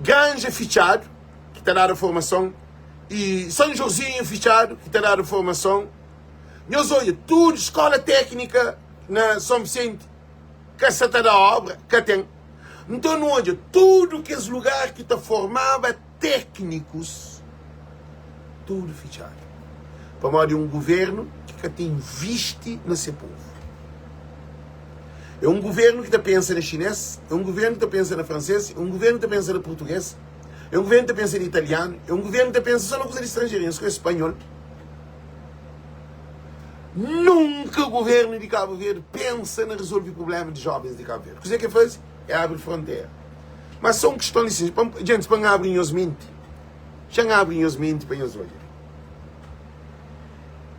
Granja fitxado, que ta dadu formação, e São Josinho fitxado, que ta dadu formação. Nhos odja, tudo escola técnica na São Vicente ka sa ta da obra, ka tem. Nton nu odja tudo kes lugar ki ta formaba téknikus tudu fitxadu pamodi un guvernu ki ka ta invisti na se povu. É un guvernu ki ta pensa na xinês, é un guvernu ki ta pensa na fransês, é un guvernu ki ta pensa na purtugês, é un guvernu ki ta pensa na italianu, é un guvernu ki ta pensa só na kuza di stranjeru, nhos konhese spanhol. Nunka guvernu di Kabu Verdi pensa na rezolve prubléma di jovens di Kabu Verdi. Kuzê ki el faze? É abri frontera. Mas só un kiston li sin, pa, gentis, pa N abri nhos menti. Xa N abri nhos menti pa nhos odja.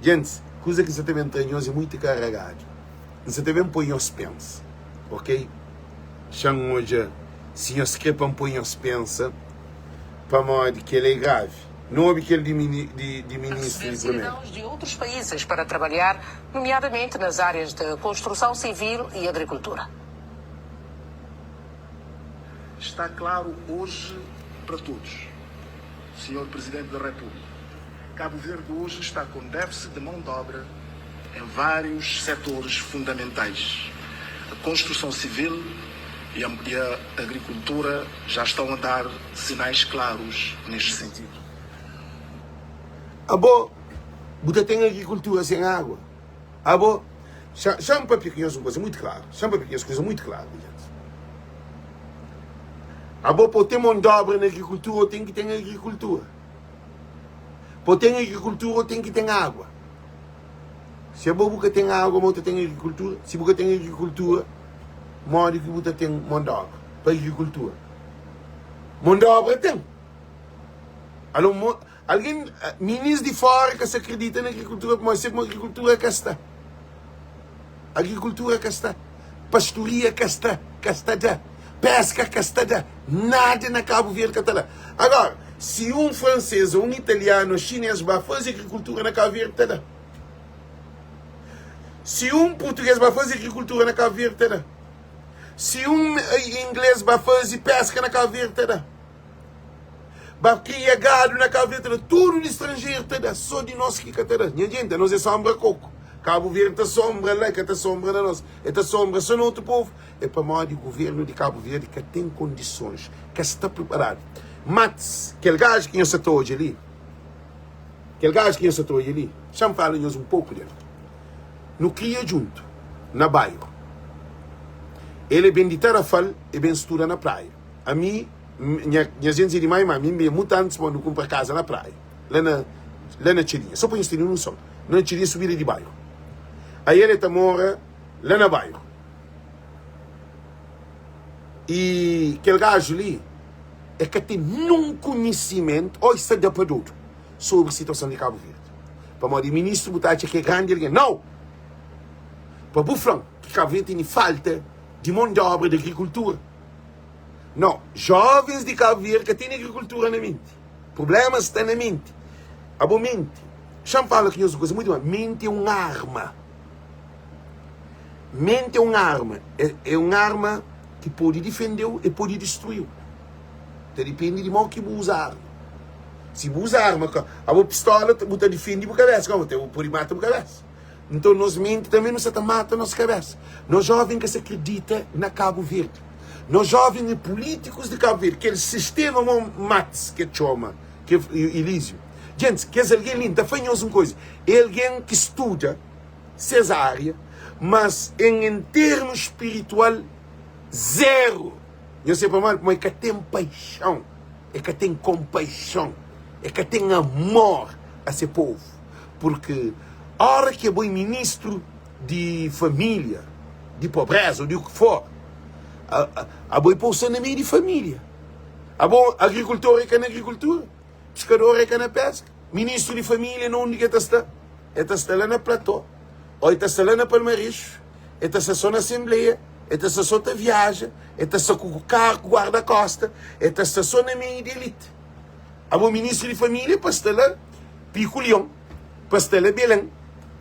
Gentis, kuza ki N sa ta ben tra nhos é muitu karagadu. N sa ta ben poi nhos pensa, ok? Xa N odja si nhos kre pa N poi nhos pensa, pamodi kel é gravi. Nu obi kel di, di, di ministru Receber di primeru. cidadãos de outros países para trabalhar, nomeadamente nas áreas de construção civil e agricultura. Está claro hoje para todos, Senhor Presidente da República, Cabo Verde hoje está com déficit de mão de obra em vários setores fundamentais. A construção civil e a, e a agricultura já estão a dar sinais claros neste sentido. Abo, bu ta ten agrikultura sen água? Abo, xa, xa-m papia ku nhos un kuza mutu klaru, xa-m papia ku nhos kuza mutu klaru, gentis. Abo, pa bu ten mon di obra na agrikultura, bu ten ki ten agrikultura. Pa bu ten agrikultura, bu ten ki ten água. Si abo bu ka ten água, ma bu ta ten agrikultura? Si bu ka ten agrikultura, modi ki bu ta ten mon di obra pa agrikultura? Mon di obra ten. Alô, mo, Algen, minis di fora ka sa kridita na agrikultura pamodi se kuma agrikultura ka sta. Agrikultura ka sta, pastoria ka sta, ka sta da, peska ka sta da, nada na Kabu Verdi ka ta da. Agora, si un fransês ou un italianu ou xinês ba faze agrikultura na Kabu Verdi ta da. Si un purtugês ba faze agrikultura na Kabu Verdi ta da. Si un inglês ba faze peska na Kabu Verdi ta da. Ba kria gadu na Kabu Verdi ta da tudu di stranjeru ta da so di nos ki ka ta da nha jenti anos é sombra koku Kabu Verdi ta sombra la ka ta sombra na nos e ta sombra so na otu povu é pamodi guvernu di Kabu Verdi ka ten kondisons ka sta priparadu. Mats, kel gaju ki nhos sa ta odja li, kel gaju ki nhos sa ta odja li, xa-m fala nhos un poku del. Nu kria djuntu na bairu. El é ben di Tarafal, e ben studa na Praia. Ami, nha, nhas gentis é di mai, ma ami N ben mutu antis pa nu kunpra kaza na Praia, la na, la na Txadinha. So pa nhos tene noson, na Txadinha subida di bairu. Aí el é ta mora la na bairu. I kel gaju li, e ka ten nun konhisimentu, ô e sta da pa dodu, sobri situason di Kabu Verdi. Pamodi ministru bu ta atxa ki é grandi algen. Nau! Pa bu fla-m ki Kabu Verdi tene falta di mon di obra di agrikultura. Nau, jovens di Kabu Verdi ka tene agrikultura na menti. Prublema sta na menti. Abo menti. Xa-m fala ku nhos un kuza mutu bon. Menti é un arma. Menti é un arma. É, é un arma ki pode difende-u, e pode distrui-u. Ta dipende di mo ki bu uza arma. Si bu uza arma, abo pistola, bu ta difende bu kabesa, bu pode mata bu kabesa. Nton nos menti tanbe nu sa ta mata nos kabesa. Nos joven ka sa kridita na Kabu Verdi. Nos joven e pulitikus di Kabu Verdi. Kel sistema mo Max ke txoma, ke Elizio. Gentis, kes algen li, N ta fla nhos un koza, é algen ki studa ses ária, mas en en termu spiritual, zeru. Nhos sai pamodi? Pamodi e ka ten paixon, e ka ten konpaixon, e ka ten amor a se povu. Purki ora ki abo é ministru di família, di pobreza ou di u ki for, abo é pa bu sta na meiu di família. Abo agrikultor é ka na agrikultura, piskador é ka na peska, ministru di família na undi ki e ta sta? E ta sta la na platô, ou e ta sta la na Palmarexu, e ta sta so na asenbleia, e ta sta so ta viaja, e ta sta ku karu ku guarda-kosta, e ta sta so na meiu di elite. Abo ministru di família pa sta la Piku Lion, pa sta la Belen,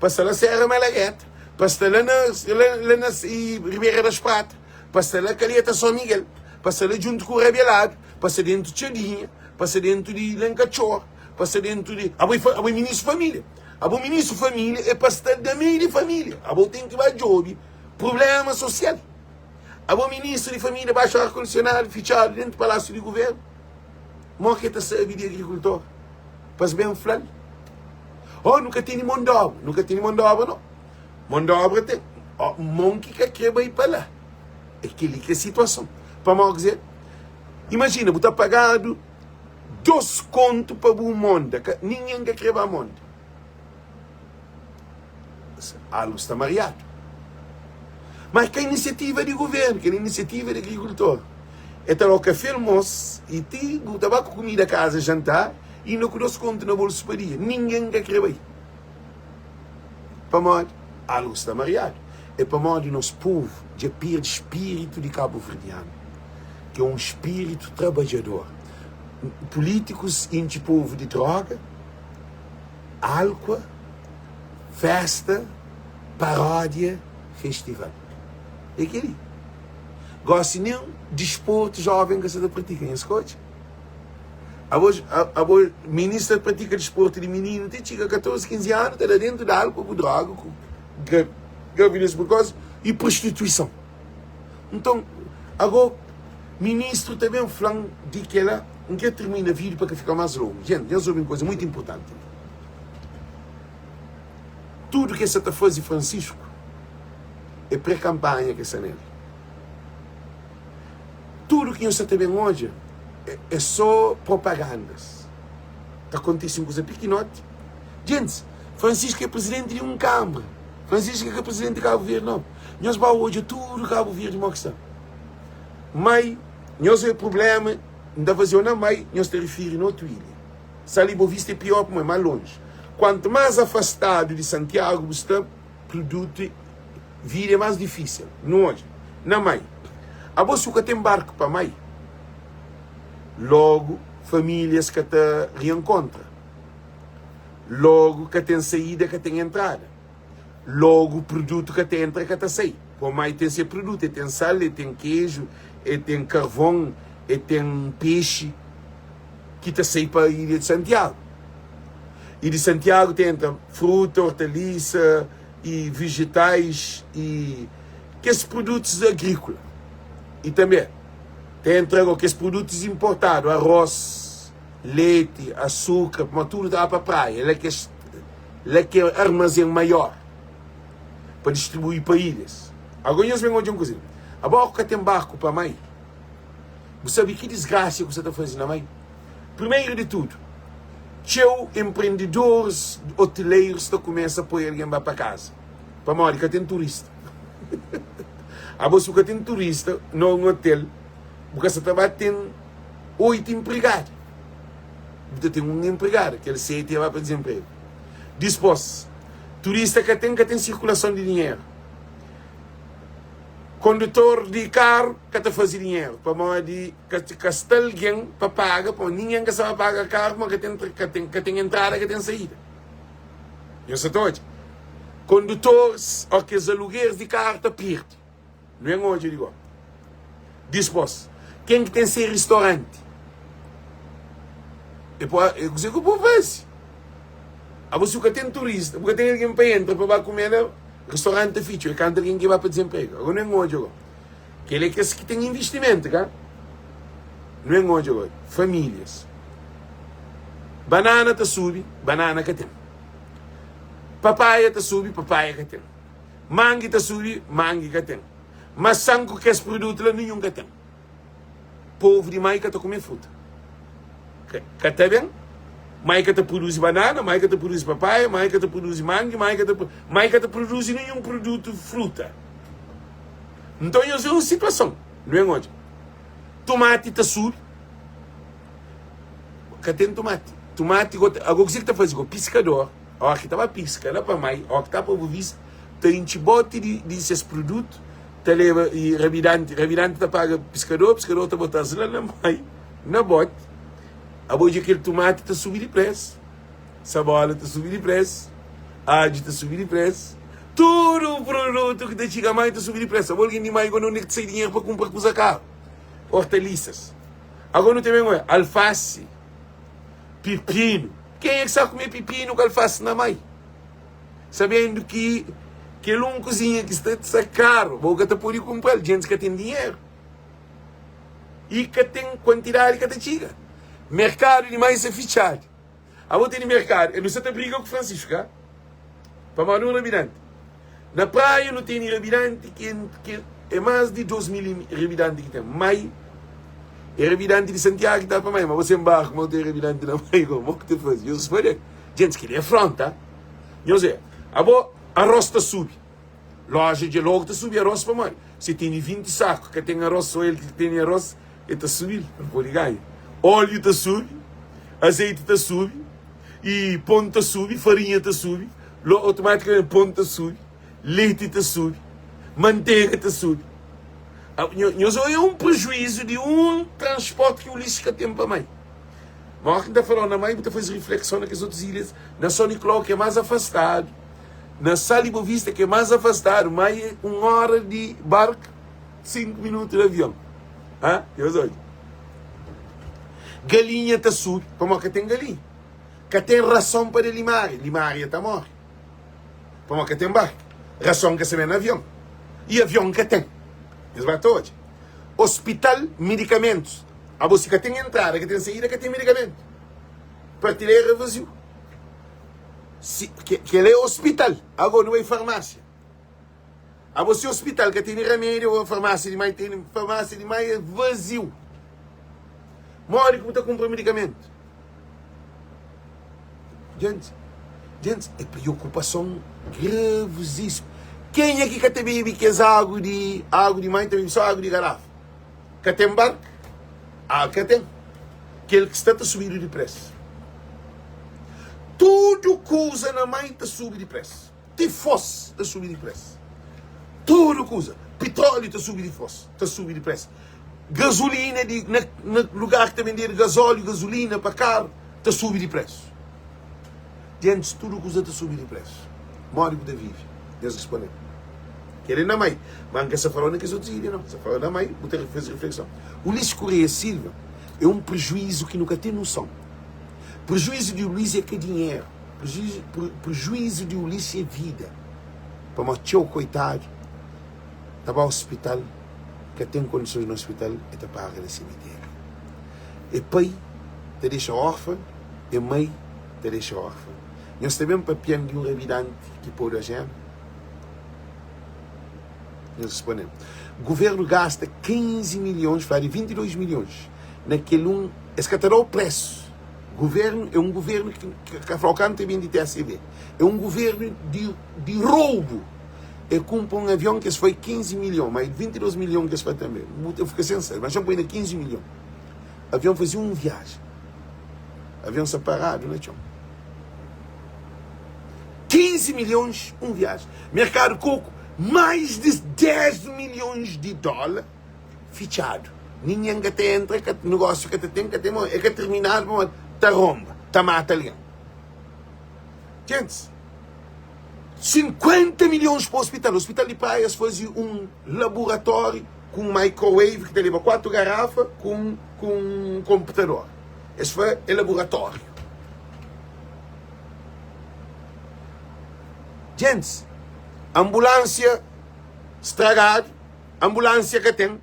pa sta la Serra Malagueta, pa sta la na la na Ribeira das Prata, pa sta la Calheta São Miguel, pa sta la djuntu ku Rabeladu, pa sta dentu Txadinha, pa sta dentu di Lenkatxor, pa sta dentu di abo abo é ministru família. Abo ministru família é pa sta na meiu di família. Abo ten ki ba djobi prublema sosial. Abo ministru di família baxu ar kondisionadu fitxadu dentu palásiu di guvernu. Mo ki el ta sabe di agrikultor? Pa es ben fla-l. Oh, nu ka tene mon di obra. Nu ka tene mon di obra, no. Mon di obra ten. Oh, mon ki ka kre bai pa la. É kel-li ki é situason. Pamodi kuzê? Imajina, bu ta pagadu dos kontu pa bu monda. Ka, ningen ka kre ba monda. Algu sta mariadu. Mas ka inisiativa di guvernu, kel inisiativa di agrikultor. E ta da-u kafé almos i ti bu ta ba ku kumida kaza jantar inda ku dos kontu na bolsu pa dia. Ningen ka kre bai. Pamodi? Algu sta mariadu. É pamodi nos povu dja perde spiritu di kabuverdianu, ki é un spiritu trabadjador. Pulitikus intxi povu di droga. Álkua, fésta, paródia, festival. É kel-li. Gósi nen disportu jóven ka sa ta pratika. Nhos ka odja? Abo, abo mininu sa ta pratika disportu di mininu ti txiga 14, 15 anu ta da dentu di álkua ku droga, ku gravidez prekosi i prostituison. Nton, ago ministru ta ben fla-m di kela. N kre tirmina vídiu pa ka fika más longu. Jenti, nhos obi un kuza mutu inpurtanti li. Tudu ki es sa ta faze Fransisku é pré-kanpanha ki es sta nel. Tudu ki nhos sa ta ben odja é sô propagandas. Ta kontise un kuza pikinoti. Gentis, Fransisku é prizidenti di un kanbra. Fransisku é ka prizidenti di Kabu Verdi, nau. Nhos ba odja tudu Kabu Verdi mo ki sta. Mai, nhos oe prublema, N ta faze-u na mai, nhos ta rifiri na otu ilha. Sal i Bovista é pior pamodi é más lonji. Kuantu más afastadu di Santiagu bu sta, produtu, vida é más difísil. Nu odja na mai. Abo si bu ka ten barku pa mai, logu famílias ka ta rienkontra. Logu ka ten saída, ka ten entrada. Logu produtu ka ta entra, ka ta sai. Pomai ten se produtu, e ten sal, e ten keju, e ten karvon, e ten pexi ki ta sai pa ilha di Santiagu. I di Santiagu ta entra fruta, ortalisa i vejetais i kes produtus agríkula. I tanbe. Ta entra go kes produtus inportadu, arroz, leti, asukra, pamodi tudu ta ba pa praia, la kes la ke armazen maior pa distribui pa ilhas. Ago nhos ben odja un kuza li, abo ku ka ten barku pa mai, bu sabe ki disgrasia ku sa ta faze na mai? Primeru di tudu, txeu enprendidoris otelerus ta kumesa poi algen ba pa kaza, pamodi ka ten turista. Abo si bu ka ten turista na un otel, bu ka sa ta ba ten oitu enpregadu. Bu ta ten un enpregadu, kel seti e ba pa dizenpregu. Dispos, turista ka ten, ka ten sirkulason di dinheru. Kondutor di karu ka ta faze dinheru, pamodi ka, ka sta algen pa paga, pamodi ningen ka sa ba paga karu, pamodi ka ten, ka ten, ka ten entrada, ka ten saída. Nhos sa ta odja? Kondutoris ô kes alugeris di karu ta pirdi. Nu ben odja di go. Dispos, ken ki ten se ristoranti? E po, e kuzê ku bu faze? Abo si bu ka ten turista, bu ka ten algen pa entra pa ba kume la, ristoranti ta fitxa, e kantu algen ki ba pa dizenpregu. Ago nu ben odja go. Kel é kes ki ten investimentu, ka? Nu ben odja go. Famílias. Banana ta subi, banana ka ten. Papaia ta subi, papaia ka ten. Mangi ta subi, mangi ka ten. Masan ku kes produtu la, ninhun ka ten. Povu di mai ka ta kume fruta. Ka, ka ta ben. Mai ka ta produzi banana, mai ka ta produzi papaia, mai ka ta produzi mangi, mai ka ta, mai ka ta produzi ninhun produtu fruta. Nton nhos é un situason. Nu ben odja. Tumati ta subi. Ka ten tumati. Tumati go, ago kuzê ki ta faze go? Piskador, óra ki ta ba piska la pa mai, óra ki ta pa Bovisa, ta intxi boti di, di ses produtu, ta leba i rabidanti, rabidanti ta paga piskador, piskador ta bota-s la na mai, na boti. Abo odja kel tumati ta subi di presu. Sabola ta subi di presu, adju ta subi di presu, tudu produtu ki ta txiga mai ta subi di presu. Abo algen di mai gono undi ki ta sai dinheru pa kunpra kuza karu? Ortalisas. Agora nu ta ben oja alfasi, pipinu. Kenha ki sa kume pipinu ku alfasi na mai? Sabendu ki kel un kuzinha ki sta ta karu, bo ka ta pudi kunpra-l, djentis ka ten dinheru. I ka ten kuantidadi ka ta txiga. Merkadu di mai sta fitxadu. Abo tene merkadu. E nu sa ta briga ku Francisco, ka? Pamodi un rabidanti. Na praia nu tene rabidanti ki ki é más di 2000 rabidanti ki ten. Mai é rabidanti di Santiago ki ta pa mai, ma bo sen barku, ma bo ten rabidanti na mai go. Mo ki ta faze? Nhos responde. Djentis, keli é fronta. Nhos é. Abo arroz ta subi. Loja dja logu ta subi arroz pamodi si tene 20 saku ka ten arroz, so el ki tene arroz. El ta subi-l, el pode ganha. Óliu ta subi, azeiti ta subi, i pon ta subi, farinha ta subi, otomatikamenti pon ta subi, leiti ta subi, mantega ta subi. Nhos odja un prejuízu di un transporti ki Ulisses ka ten pa mai. Ma óras ki N ta fala-u na mai, bu ta faze riflekson na kes otus ilhas, na São Nicolau ki é más afastadu, na Sal di Bovista ki é más afastadu, mai é un óra di barku. 5 minutu di avion. Ha? Nhos odja. Galinha ta subi, pamodi ka ten galinha. Ka ten rason pa da limária, limária ta móre. Pamodi ka ten barku. Rason ka sta ben na avion. I avion ka ten. Nhos ba ta odja. Ospital, medikamentus. Abo si ka ten entrada, ka ten saída, ka ten medikamentu. Partilera vaziu. Si, kel é ospital. Ago nu bai farmásia. Abo si hospital ka tene ramedi ou farmácia di mai tene farmácia di mai é vaziu. Modi ki bu ta kumpra medikamentu? Gente, gente, é preokupason gravesíssimo. Kenha ki ka ta bebe kes agu di agu di mai ta bebe só agu di garafa. Ka ten barku? Ah, ka ten. Kel ki sta ta subidu di presu. Tudu kuza na mai ta subi di presu. Ti fós ta subi di pres. Tudu kuza. Pitróliu ta subi di fós, ta subi di pres. Gazulina di, na, na lugar ki ta bendedu gazóliu, gazulina pa karu, ta subi di presu. Gentis, tudu kuza ta subi di presu. Modi ku ta vive? Nhos responde-m. Kel é na mai. Ma N ka sta fala-u na kes otus ilha, nau. N sta fala-u na mai, bu ta faze riflekson. Ulisses Correia Silva é un prejuízu ki nu ka ten noson. Prejuízu di Ulisses é ka dinheru. Prejuízu di Ulisses é vida, pamodi txeu koitadu ta ba ospital. Ka ten kondisons na ospital, e ta para na simitériu. E pai ta dexa órfan, e mai ta dexa órfan. Nhos ta ben papia-m di un rabidanti ki podu ajéma? Nhos responde-m, Guvernu gasta 15 milhons, fladu 22 milhons, na kel un. Es ka ta da-u présu. Guvernu é un guvernu ki ka fla-u kantu é ben di TACV. É un guvernu di, di roubu. E kunpra un avion ki es fla é 15 milhon, ma é 22 milhon ki es fla tanbe. Bu ta fika sen sabe. Mas xa-m poi na 15 milhon. Avion faze un viajen. Avion sta paradu na txon. 15 milhons un viajen. Merkadu koku, mais di 10 milhons di dóla fitxadu. Ningen ka ta entra, ka, negósiu ka ta ten, ka ten, é ka terminadu pamodi ta ronba, ta mata algen. Gentis, 50 milhons pa hospital. Hospital di Praia es faze un laboratóriu ku un microwave ki ta leba 4 garafa ku un, ku un komputador. Es fla é laboratóriu. Gentis, ambulánsia stragadu, ambulánsia ka ten,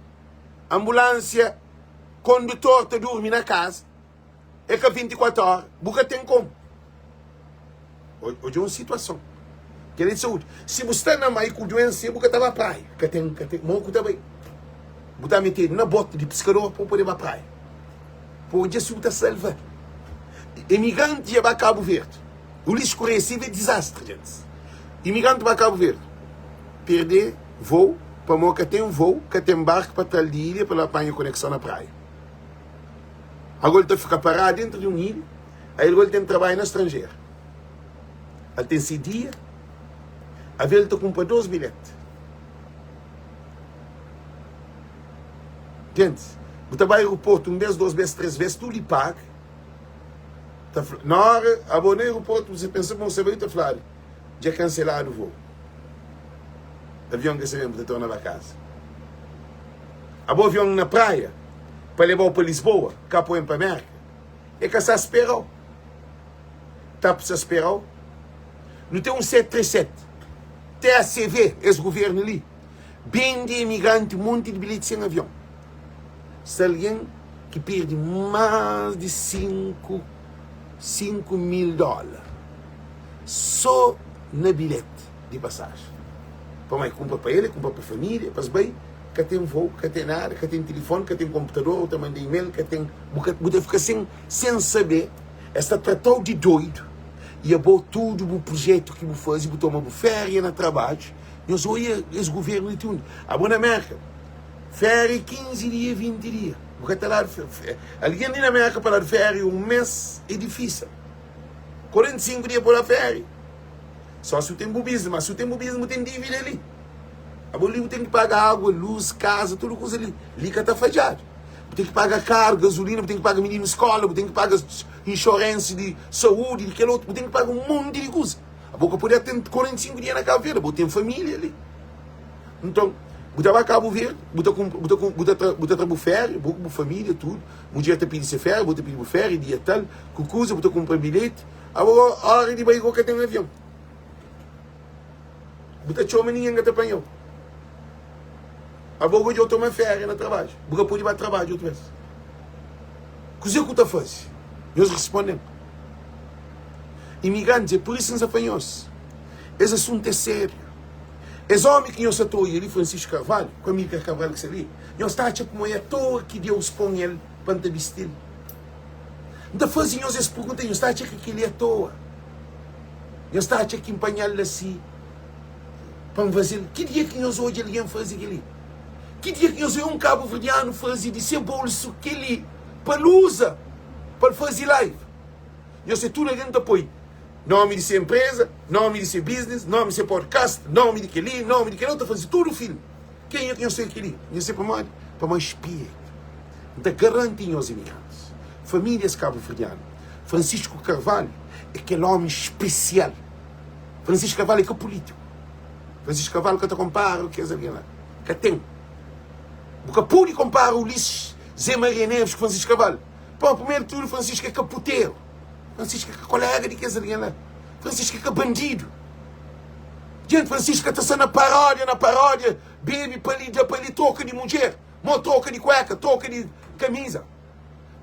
ambulánsia kondutor ta durmi na kaza. É ka 24 ora, bu ka ten komu. Odja un situason. Kel-li di saúdi. Si bu sta na mai ku duensa, bu ka ta ba praia. Ka ten, ka ten, mo ku ta bai. Bu ta metedu na boti di piskador pa bu pode ba praia. Pa odja si bu ta salva. Imigranti dja ba Kabu Verdi. Ulisses Correia Silva é dizastri, gentis. Imigranti ba Kabu Verdi. Perde voo, pamo ka ten voo, ka ten barku pa tra-l di ilha pa el ba panha konekson na praia. Agora el ta fika paradu dentru di un ilha, aí agora el ten trabadju na stranjeru. El ten se dia, avé el ta kunpra dos bilheti. Gentis, bu ta bai aeroportu un bes, dos bes, tres bes, tudu i paga. Ta fla, na ora, abo na aeroportu, bu pensa ma bu sta bai, ta fladu, dja kanseladu voo. Avion ka sa ben, bu ta torna ba kaza. Abo avion na praia pa lebau pa Lisboa, ka poen pa Merka. E ka sa sperau. TAP sa sperau. Nu ten un 737 TACV, es governu li bende emigranti monti di bilheti sen avion. Sta algen ki perde más di 5 5 mil dólar so na bilheti di pasajen. Pamodi e kunpra pa el, e kunpra pa família, pa es bai. Ka ten voo, ka ten nada, ka ten tilifoni, ka ten konputador, bu ta manda email, ka ten, bu ka, bu ta fika sen, sen sabe. Es ta tratau di doidu i abo tudu bu projetu ki bu faze, bu toma bu féria na trabadju. Nhos oia es guvernu li ti undi? Abo na Merka, féria é 15 dia, 20 dia. Bu ka ta dadu algen li na Merka pa dadu féria un mês é difísil. 45 dia pa da féria. Só si bu ten bu business, mas si bu ten bu business bu ten dívida li. Abo li bu ten ki paga água, luz, kaza, tudu kuza li. Li ka ta fadjadu. Bu ten ki paga karu, gasolina, bu ten ki paga mininu skola, bu ten ki paga insurance di saúdi, di kel otu, bu ten ki paga un monti di kuza. Abo ka pode ten 45 dia na Kabu Verdi, abo ten família li. Nton, bu ta ba Kabu Verdi, bu ta kunpra, bu ta bu ta tra, bu ta tra bu féria, bo ku bu família, tudu. Mudjer ta pidi se féria, bo ta pidi bu féria, dia tal, ku kuza, bu ta kunpra bilheti. Abo óra di bai go ka ten avion. Bu ta txoma ningen ka ta panha-u. Abo go dja-u toma féria na trabadju, bu ka pode ba trabadju otu bes. Kuzê ku ta faze? Nhos responde-m. Imigrantis, é pur isu N sta fla nhos, es asuntu é sériu. Es ómi ki nhos sta ta odja li, Francisco Carvalho, ku Amílcar Cabral ki sta li, nhos ta atxa kuma é atoa ki Deus pon el pa N ta bisti-l? N ta faze nhos es pergunta, nhos ta atxa ki kel-li é atoa? Nhos ta atxa ki N panha-l asi pa N faze-l? Ki dia ki nhos odja algen faze kel-li? Ki dia ki nhos odja un kabuverdianu faze di se bolsu kel-li pa el uza pa el faze live? Nhos se tudu algen ta poi nomi di se enpreza, nomi di se business, nomi di se podcast, nomi di kel-li, nomi di kel otu, ta faze tudu filmi. Kenha ki nhos sai kel-li? Nhos sai pamodi? Pamodi spiritu. N ta garanti nhos imigrantis, famílias kabuverdianu, Francisco Carvalho é kel ómi spesial. Francisco Carvalho é ka pulítiku. Francisco Carvalho ka ta konpara ku kes algen la. Ka ten. Bu ka pode konpara Ulisses Zé Maria Neves ku Francisco Carvalho. Pamodi, primeru di tudu, Francisco é ka puteru. Francisco é ka koléga di kes algen la. Francisco é ka bandidu. Djent Francisco ka ta sta na paródia, na paródia, bebe pa li, da pa li, troka di mudjer, mo troka di kueka, troka di kamiza.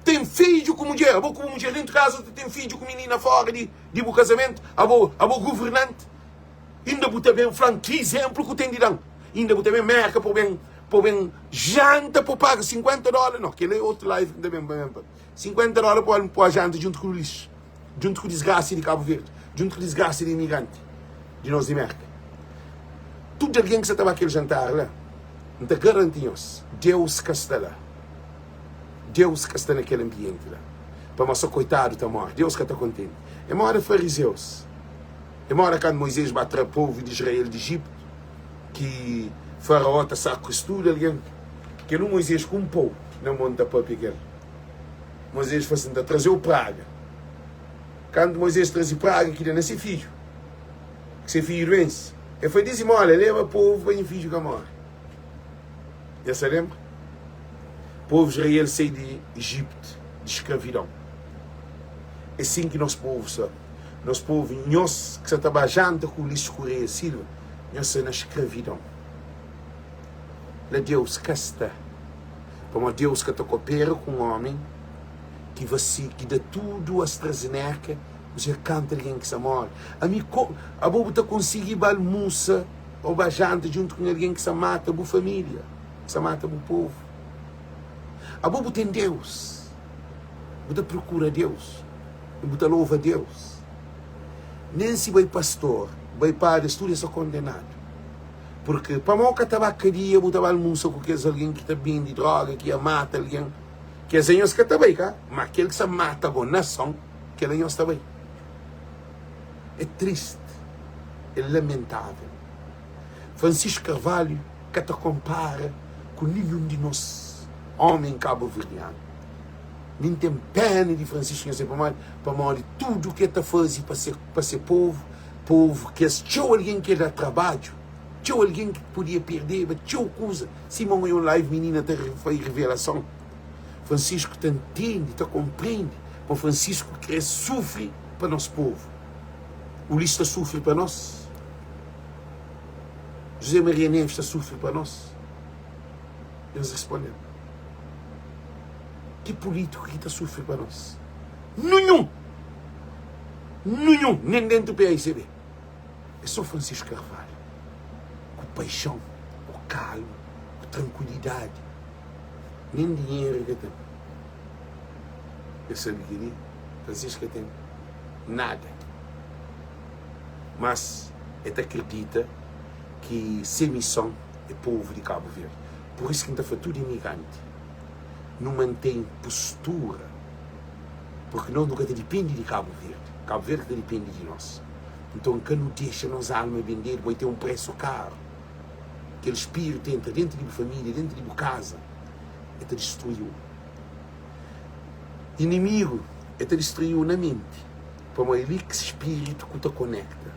Ten fidju ku mudjer, abo ku bu mudjer dentu kaza, ta ten fidju ku minina fora di, di bu kazamentu, abo, abo guvernanti. Inda bu ta ben fla-m ki izénplu ku ten di da-m. Inda bu ta ben Merka pa bu ben, pa bu ben janta pa bu paga 50 dóla. No, kel-la é otu live ki N ta ben pa ben pa. 50 dóla pa bu ba janta djuntu ku lixu, djuntu ku disgrasa di Kabu Verdi, djuntu ku disgrasa di imigranti di nos di Merka. Tudu algen ki sa ta ba kel jantar la, N ta garanti nhos, Deus ka sta la. Deus ka sta na kel anbienti la. Pamodi so koitadu ta móre, Deus ka ta kontenti. É moda farizeus. É moda kantu Moizés ba tra povu di Israel di Ijitu, ki Faraó ta sakris tudu algen. Kel un Moizés ku un pau na mon ta pâpia ku el. Moizés fla sin, N ta traze-u praga. Kantu Moizés traze praga ki da na se fidju, ki se fidju duense, el fla, Dizimola, leba povu pa nha fidju ka móre. Nhos ta lenbra? Povu Israel sai di Ijitu, di skravidon. É sin ki nos povu sta. Nos povu, nhos ki sa ta ba janta ku Ulisses Correia Silva, nhos sta na skravidon. La Deus ka sta. Pamodi Deus ka ta kopera ku un omi ki vasi, ki da tudu AstraZeneca, kuzê kantu algen ki sta móre. Ami, ko, abo bu ta konsigi ba almusa ô ba janta djuntu ku un algen ki sta mata bu família, ki sta mata bu povu? Abo bu ten Deus, bu ta prokura Deus i bu ta lova Deus. Nen si bai pastor, bai padre, es tudu es sta kondenadu. Purki pamodi ka ta ba kadia bu ta ba almusa ku kes algen ki ta bende droga, ki ia mata algen? Kes anhos ka ta bai ka? Ma kel ki sa mata bo nason, kel anhos ta bai. É triste, é lamentável. Francisco Carvalho ka ta konpara ku ninhun di nos omen kabuverdianu. Mi N ten pena di Francisco Nhasé pamodi pamodi tudu ki el ta faze pa se pa se povu, povu kes txeu algen ki el da trabadju, txeu algen ki podia perdeba txeu kuza, sima un live minina ta fai revelason. Francisco ta ntende, ta konprende ma Francisco kre sufri pa nos povu. Ulisses ta sufri pa nos. José Maria Neves ta sufri pa nos. Nhos responde-m. Ki pulítiku ki ta sufri pa nos? Nunhun! Nunhun! Nen dentu PAICB. É sô Francisco Carvalho. Ku paixon, ku kalma, ku trankuilidadi. Nen dinheru el ka ten. El sabe kel-li. Francisco ka ten nada. Mas el ta kridita ki se mison é povu di Kabu Verdi. Pur isu ki N ta fla tudu imigranti, nu mantém postura, porque nós nu ka ta dipende di Kabu Verdi, Kabu Verdi ka ta dipende di nós. Nton ka nu dexa nos alma bendedu, poi ten un presu karu. Kel spiritu entra dentu di bu familia, dentu di bu kaza, e ta distruiu. Inimigu e ta distruiu na menti, pamodi é li ki spiritu ku ta konekta.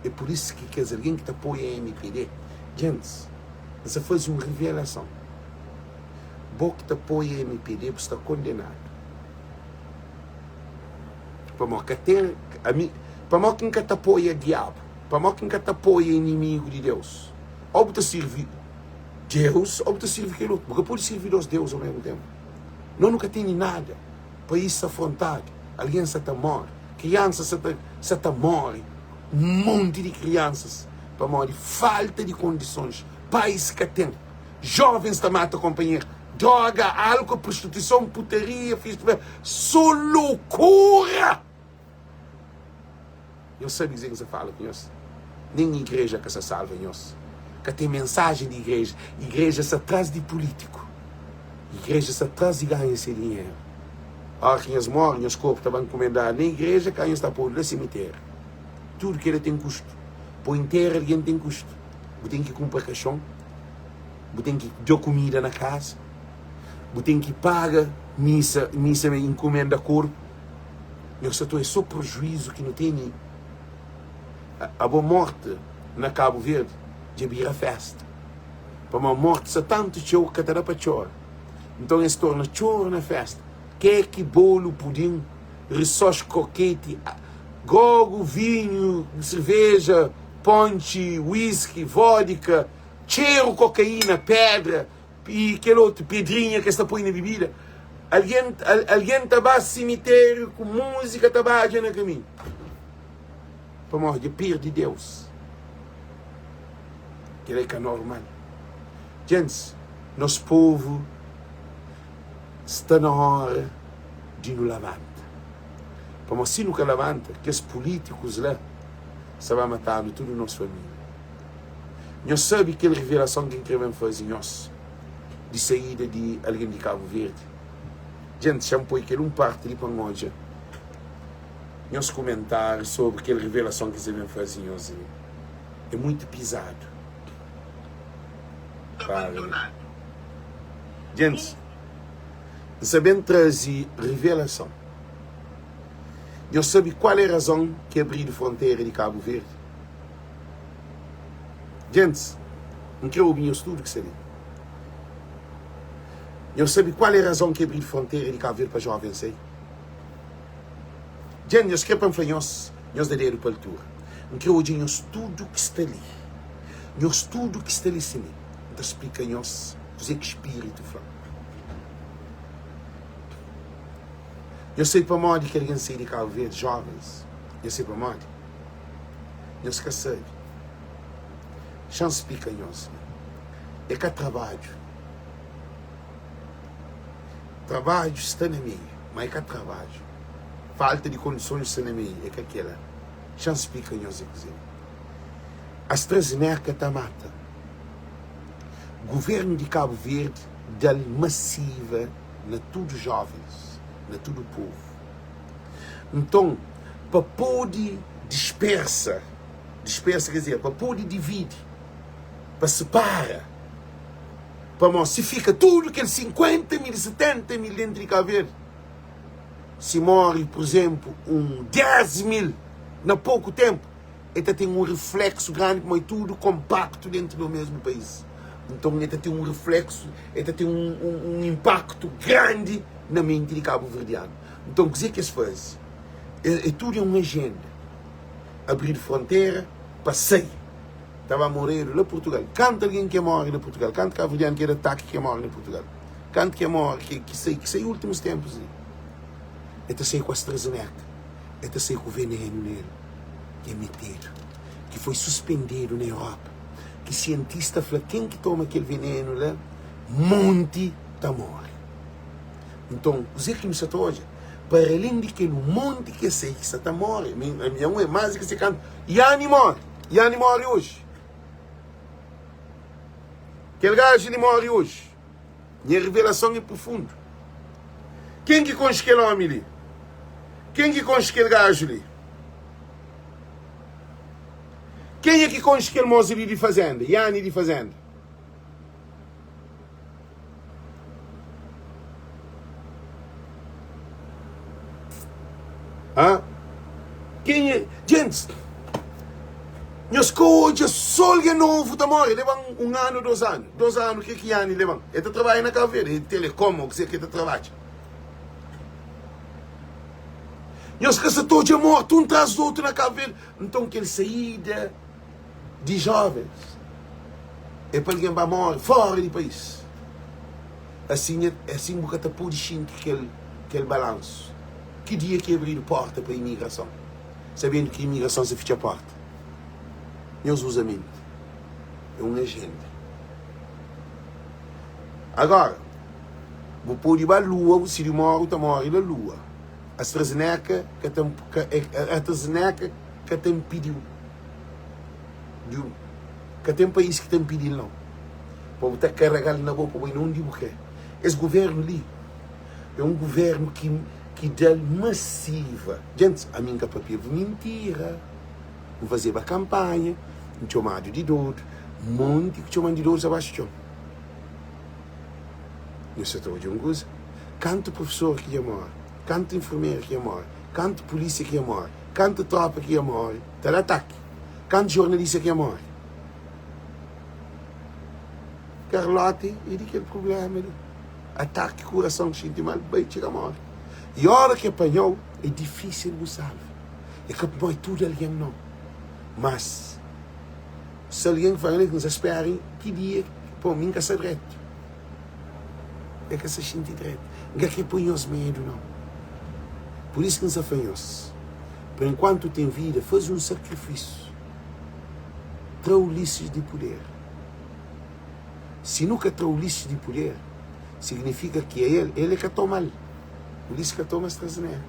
É pur isu ki kes algen ki ta apoia MPD, djentis, N sta faze un revelason. Bo ki ta apoia MPD, bu sta kondenadu. Pamodi ka ten, ami, pamodi ki N ka ta apoia diabu? Pamodi ki N ka ta apoia inimigu di Deus? Ô bu ta sirvi Deus ô bu ta sirvi kel otu. Bu ka pode sirvi dos deus omesmu tenpu. Nos nu ka tene nada. País sta frontadu, algen sta ta móre, kriansas sta ta sta ta móre, un monti di kriansas pamodi falta di kondisons. Pais ka ten, jovens ta mata konpanheru, droga, álkol, prostituison, putaria, festival, so lokura! Nhos sabe kuzê ki N sta fala ku nhos? Nen igreja ka sta salva nhos. Ka ten mensajen di igreja. Igreja sta tras di pulítiku. Igreja sta tras di ganha se dinheru. Óra ki nhos móre, nhos korpu ta ba nkumendadu na igreja, ka nhos ta podu na simitériu. Tudu kela ten kustu. Poi ntera algen ten kustu. Bu ten ki kunpra kaxon, bu ten ki da kumida na kaza, bu ten ki paga misa, misa inkumenda korpu. Nhos sa ta oia so prejuizu ki nu tene. Abo morte na Kabu Verdi dja bira festa. Pamodi morte sa tantu txeu ka ta da pa txora. Nton es torna txora na festa. Keki, bolu, pudin, risós, kroketi, grogu, vinhu, serveja. Pontxi, whisky, vodka, txeru kokaína, pedra i kel otu pedrinha ki es ta poi na bibida. Algen, algen ta ba simitériu ku múzika ta badja na kaminhu. Pamodi dja perde Deus. Kel-la é ka normal. Gentis, nos povu sta na óra di nu labanta. Pamodi si nu ka labanta, kes pulítikus la sta ba mata-nu tudu nos família. Nhos sabe kel revelason ki N krê ben faze nhos di saída di algen di Kabu Verdi? Gentis, xa-m poi kel un párti li pa N odja nhos kumentáriu sobri kel revelason ki N sta ben faze nhos li. É muitu pizadu. Para li. Gentis, N sta ben traze revelason. Nhos sabe kual é razon ki abridu frontera di Kabu Verdi? Gentis, N kre obi nhos tudu ki sta li. Nhos sabe kual é razon ki abridu frontera di Kabu Verdi pa jovens sai? Dja nhos kre pa N fla nhos, nhos da dedu pa altura. N kre odja nhos tudu ki sta li. Nhos tudu ki sta li si mi, N ta splika nhos kuzê ki Spiritu fla-m. Nhos sabe pamodi ki algen sai di Kabu Verdi, jovens? Nhos sabe pamodi? Nhos ka sabe. Xa-m splika nhos li. É ka trabadju. Trabadju sta na meiu, ma é ka trabadju. Falta di kondisons sta na meiu, é ka kela. Xa-m splika nhos é kuzê. AstraZeneca ta mata. Guvernu di Kabu Verdi da-l masiva na tudu jovens, na tudu povu. Nton, pa pode dispersa, dispersa quer dizer, pa pode dividi, pa separa, pamodi si fika tudu kel 50 mil, 70 mil dentru di Kabu Verdi, si morre, pur izenplu, un 10 mil na poku tenpu, el ta ten un refleksu grandi pamodi é tudu konpaktu dentru di un mesmu país. Nton el ta ten un refleksu, el ta ten un, un, un inpaktu grandi na menti di kabuverdianu. Nton kuzê ki es faze? É, é tudu é un ajenda. Abridu frontera pa sai. Ta ba moredu la Purtugal. Kantu algen ke more na Purtugal? Kantu kabuverdianu ke da ataki ke more na Purtugal? Kantu ke more, ke, ki sai, ki sai últimus tenpus li? El ta sai ku AstraZeneca, el ta sai ku venenu nel. Ki é metedu, ki foi suspendedu na Europa, ki sientista fla ken ki toma kel venenu la, monti ta more. Nton, kuzê ki nu sta ta odja? Para alén di kel un monti ki es sai ki sta ta more, mi ami é un é más di ki se kantu Yani more, Yani more oji. Kel gaju li more oji. Nha revelason é profundu. Ken ki konxe kel ómi li? Ken ki konxe kel gaju li? Kenha ki konxe kel mosu li di fazenda? Yani di fazenda. Hã? Kenha? Gentis, nhos ka odja sô algen novu ta móre? Leba-m un anu, dos anu. Dos anu, ke ki Yani leba-m? El ta trabadja na Kabu Verdi, é telecom ô kuzê ki el ta trabadja. Nhos ka sa ta odja morti un tras di otu na Kabu Verdi? Nton, kel saída di jovens é pa algen ba móre fóra di país. Asin, asin bu ka ta pode xinti kel, kel balansu. Ki dia ki abridu porta pa imigrason? Sabendu ki imigrason sa fitxa porta. Nhos uza menti. É un ajenda. Agora, bu pode ba lua, bu sidi mori, bu ta mori la lua. AstraZeneca ka ta, ka, AstraZeneca ka ta inpidiu di, ka ten país ki ta inpidil nau. Pa bu ta karagal na bo pa bai na undi bu kre. Es guvernu li é un guvernu ki ki dal masiva. Djentis, ami N ka papia mintira. N fazeba kanpanha, N txomadu di dodu, monti ki txoman di dodu sa baxu txon. Nhos sa ta odja un kuza? Kantu profesor ki dja more, kantu infermeru ki dja more, kantu pulisia ki dja more, kantu tropa ki dja more, ta da ataki. Kantu jornalista ki dja more. Carlote é di kel problema li. Ataki kurason, xinti mal, bai txiga more. I ora ki panhau, é difisil bu salva. É ka pamodi tudu algen nau, mas. Si algen ki fla-m N sa spera ki dia Pô, mi N ka sta dretu E ka sta xinti dretu N ka kre poi nhos medu, nau Pur isu ki N sta fla nhos Pa enkuantu ten vida, faze un sakrifisu Tra Ulisses di puder Si nu ka tra Ulisses di puder Signifika ki el, el e ka toma-l Ulisses ka toma AstraZeneca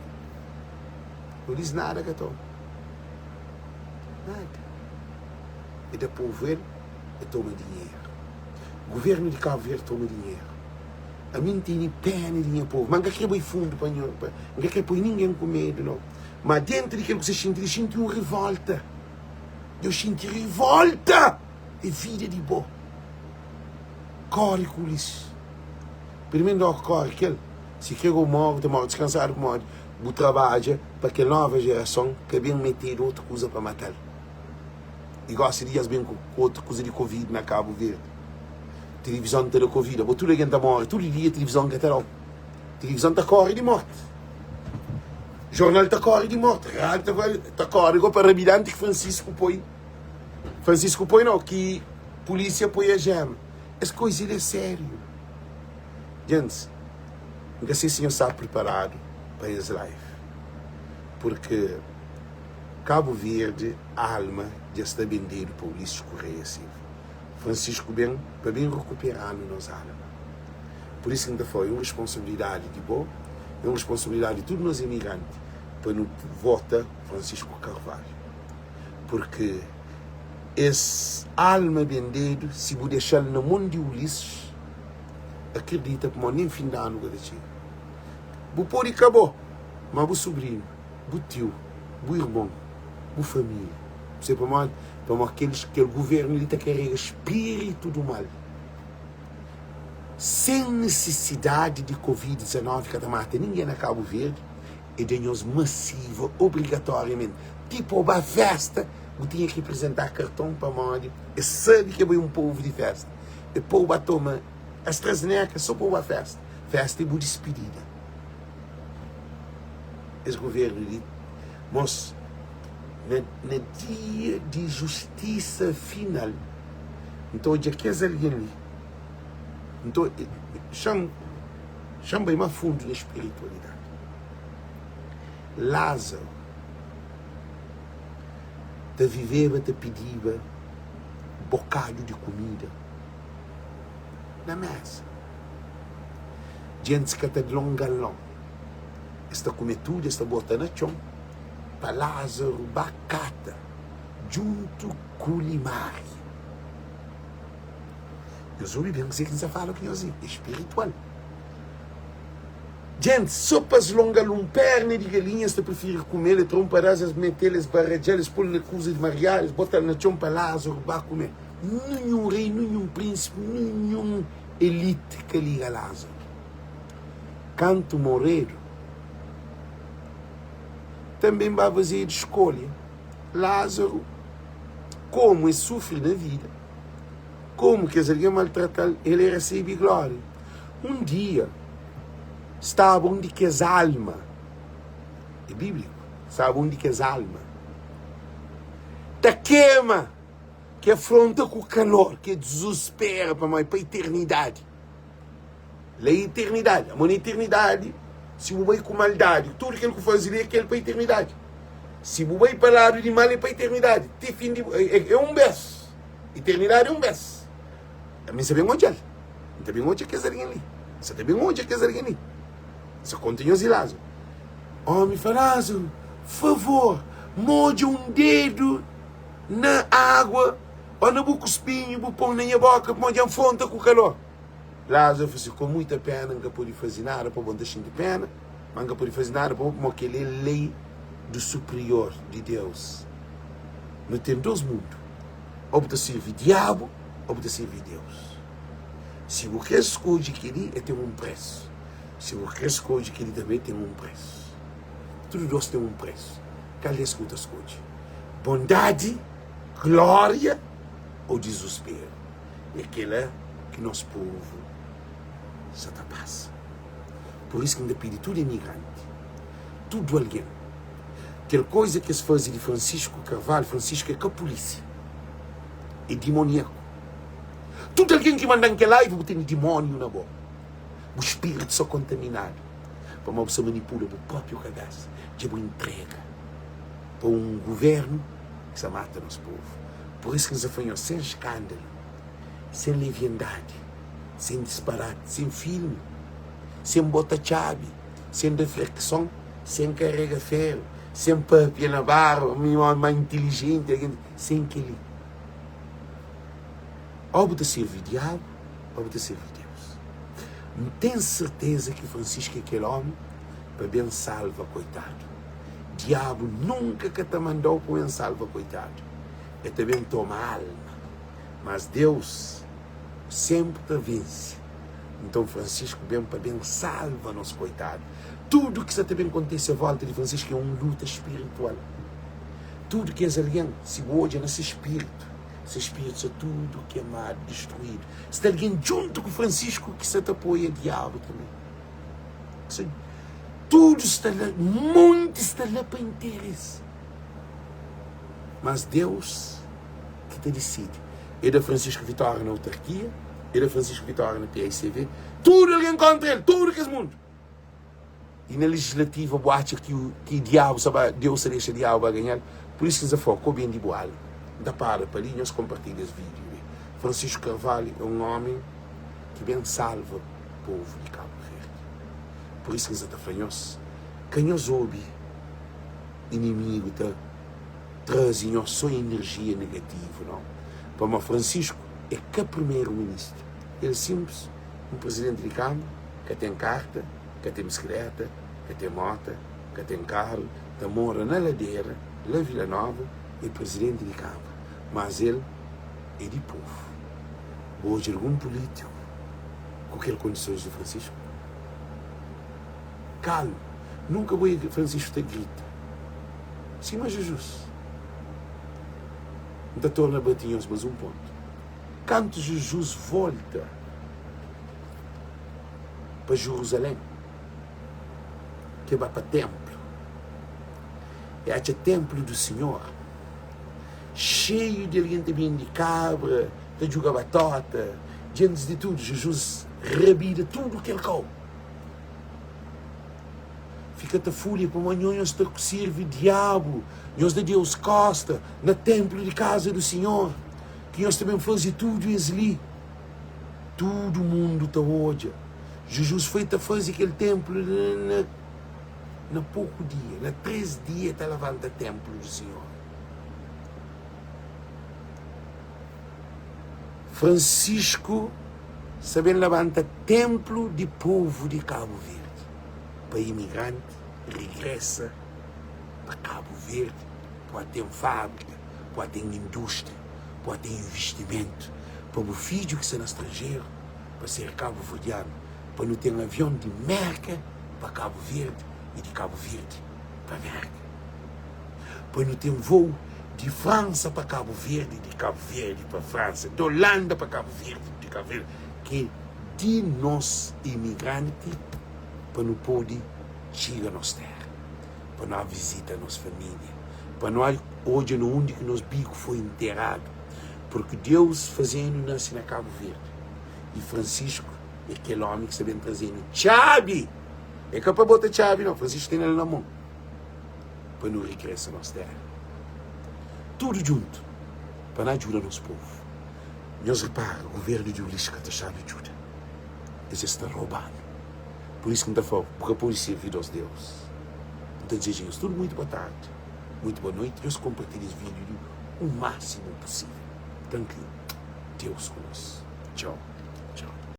Ulisses nada ka toma Nada. E da povu el, e toma dinheru. Guvernu di Kabu Verdi toma dinheru. Ami N tene pena di nha povu, ma N ka kre bai fundu pa nho, pa, N ka kre poi ningen ku medu, nau. Ma dentu di kel ku sa xinti li, xinti un rivolta. Djo xinti rivolta! É vida di bo. Kore ku Ulisses. Primeru óki kore kel, si kre go móre, bu ta móre diskansadu pamodi bu trabadja pa kel nova jerason ka ben metedu otu kuza pa matal. I gosi di es ben ku otu kuza di covid na Kabu Verdi. Tilivizon ta da covid, abo tudu algen ta móre tudu dia, tilivizon ka ta dau. Tilivizon ta kóre di morti. Jornal ta kóre di morti, rádiu ta kóre, ta kóre go pa rabidanti ki Francisco poi. Francisco poi nau, ki pulísia poi a jema. Es koiza li é sériu. Gentis, N ka sei si nhos sta priparadu pa es live, purki Kabu Verdi alma dja sta bendedu pa Ulisses Correia Silva. Francisco ben pa ben rekuperanu nos alma. Pur isu ki N ta fla, é un responsabilidadi di bo, é un responsabilidadi di tudu nos imigranti pa nu vota Francisco Carvalho, purki es alma bendedu, si bu dexa-l na mon di Ulisses, akredita pamodi nen fin di anu ka ta txiga. Bu pode ka bo, ma bu subrinu, bu tiu, bu irmon, bu família. Bu sabe pamodi? Pamodi kelis, kel guvernu li ta karega spiritu du mal. Sen nisisidadi di Covid 19 ka ta mata ningen na Kabu Verdi, e da nhos masiva obrigatoriamenti. Tipo, ba festa, bu tinha ki apresentá karton pamodi es sabe ke bo é un povu di festa. E pou ba toma AstraZeneca so pou ba festa. Festa é bu dispidida. Es governo li, mos, na, na dia di justisa final, N ta odja kes algen li, N ta, xa-m, xa-m bai ma fundu na spiritualidadi. Lázaro ta viveba ta pidiba bokadu di kumida na mesa. Djentis ka ta dlonga-l nau. Es ta kume tudu, es ta bota na txon pa Lázaru ba kata djuntu ku limária. Nhos obi ben kuzê ki N sta fala ku nhos li, é spiritual. Djentis, sô pa es longa-l un pérna di galinha, es ta prifiri kume-l, e tra un padás, es mete-l, es baradja-l, es pô-l na kuza di mariadu, es bota-l na txon pa Lázaru ba kume. Ninhun rei, ninhun prínsipi, ninhun elite ka liga Lázaru. Kantu moredu, tanben ba fazedu skolha. Lázaru, komu e sufri na vida, komu kes algen maltrata-l, el e resebe glória. Un dia, staba un di kes alma, é bíbliku, staba un di kes alma ta kema, ki afronta ku kalor, ki dizuspera pamodi pa iternidadi. La é iternidadi. Amo na iternidadi, si bu bai ku maldadi, tudu kel ku faze li é kel pa iternidadi. Si bu bai pa ladu di mal é pa iternidadi, ti fin di é, é un bes. Iternidadi é un bes. Ami N sa ben odja-l. N ta ben odja kes algen li. N sa ta ben odja kes algen li. N sa konta nhos di Lázaru. Ómi fla Lázaru, Favor, modja un dedu na agua ô na bu kuspinhu, bu pô-m na nha bóka, pamodi dja N fronta ku kalor. Lázaru fla si, Ku muita péna, N ka pode faze nada pa bo. N ta xinti péna, má N ka pode faze nada pa bo, pamodi kel-li é lei du Superior, di Deus. Nu ten dôs mundu, ô bu ta sirbi Diabu ô bu ta sirbi Deus. Si bu krê skodje kel-li, el ten un présu. Si bu krê skodje kel-li tanbê, ten un présu. Tudu dôs ten un présu. Kal di es ki bu ta skodje? Bondadi, glória ô dizusperu? É kel-la ki nos povu sa ta pasa. Pur isu ki N ta pidi tudu imigranti, tudu algen, kel koza ki es faze di Francisco Carvalho, Francisco é ka pulísia. É dimoniaku. Tudu algen ki manda-m kel live, bu tene dimóniu na bo. Bu spiritu sta kontaminadu pamodi bu sta manipula bu própriu kabésa. Dja bu intrega pa un govérnu ki sta mata nos povu. Pur isu ki N sta fla nhos, sen skándalu, sen leviandadi, sen disparati, sen filmi, sen bota txabi, sen da frekson, sen karega féru, sen pâpia na barba, mi é ómi más intilijenti, algen, sen kel-li. Ô bu ta sirbi diabu ô bu ta sirbi Deus. N ten serteza ki Francisco é kel ómi pa ben salva koitadu. Diabu nunka ka ta manda-u pa ben salva koitadu. El ta ben toma alma. Mas Deus sénpri ta vense. Nton Francisco ben pa ben salva nos koitadu. Tudu ki sa ta ben kontise a volta di Francisco é un luta spiritual. Tudu kes algen, si bu odja na se spiritu, se spiritu sta tudu kemadu, distruidu. Sta algen djuntu ku Francisco ki sta ta apoia diabu tanbe. Tudu sta la, monti sta la pa interesi. Mas Deus ki ta disidi. E da Francisco vitória na autarkia, e da Francisco vitória na PICV, tudu algen kontra el, tudu kes mundu. I na legislativa bu atxa ki ki diabu sa ba, Deus sa dexa diabu ba ganhal? Pur isu ki N sa fla, ko bendi bu alma. N ta para pa li, nhos konpartilha es vídiu li. Francisco Carvalho é un omi ki ben salva povu di Kabu Verdi. Pur isu ki N sa ta fla nhos, ka nhos obi inimigu ta traze nhos so enerjia negativu, nau. Pamodi Francisco é ka primeru ministru, el sinplis un prizidenti di kama, ka ten karta, ka ten bisikleta, ka ten mota, ka ten karu, ta mora na ladera, la Vila Nova, é prizidenti di kama, mas el é di povu. Bu odja algun pulítiku ku kel kondisons di Francisco? Kalmu, nunka bu oja Francisco ta grita sima Jujus. N ta torna bati nhos mas un pontu. Kantu Jujus volta pa Juruzalen, ke ba pa tenplu, e atxa tenplu du Sinhor xeiu di algen ta bindi kabra, ta djuga batota, djentis di tudu. Jujus rabida tudu kel kau. Fika ta fulha pamodi nho nhos ta sirvi diabu, nhos da Deus kosta na tenplu di kaza du Sinhor, ki nhos ta ben faze tudu es li. Tudu mundu ta odja. Jujus foi ta faze kel tenplu na na poku dia, na 3 dia ta lavanta tenplu du Sinhor. Francisco sta ben labanta tenplu di povu di Kabu Verdi pa imigranti rigresa pa Kabu Verdi pode ten fabrika, pode ten industria, pode ten investimentu pa bu fidju ki sta na stranjeru pa ser kabuverdianu, pa nu ten avion di Merka pa Kabu Verdi i di Kabu Verdi pa Merka, pa nu ten vou di Fransa pa Kabu Verdi, di Kabu Verdi pa Fransa, di Olanda pa Kabu Verdi, di Kabu Verdi, ki di nos imigranti pa nu pode txiga nos téra, pa nu al vizita nos família, pa nu al odja na undi ki nos biku foi interadu, purki Deus faze-nu nase na Kabu Verdi i Francisco é kel ómi ki sta ben traze-nu txabi, é ka pa bota txabi nau, Francisco tene-l na mon. pa nu rigresa nos tera tudu djuntu pa na djuda nos povu nhos ripara guvernu di ulis ka ta xanu djuda es es ta robanu pur isu ki n ta fla bu ka pode sirvi dos deus n ta dizeja nhos tudu muitu boa tardi muitu boa noiti nhos konpartilha es video li u masimu pusivel trankilu deus ku nos txau.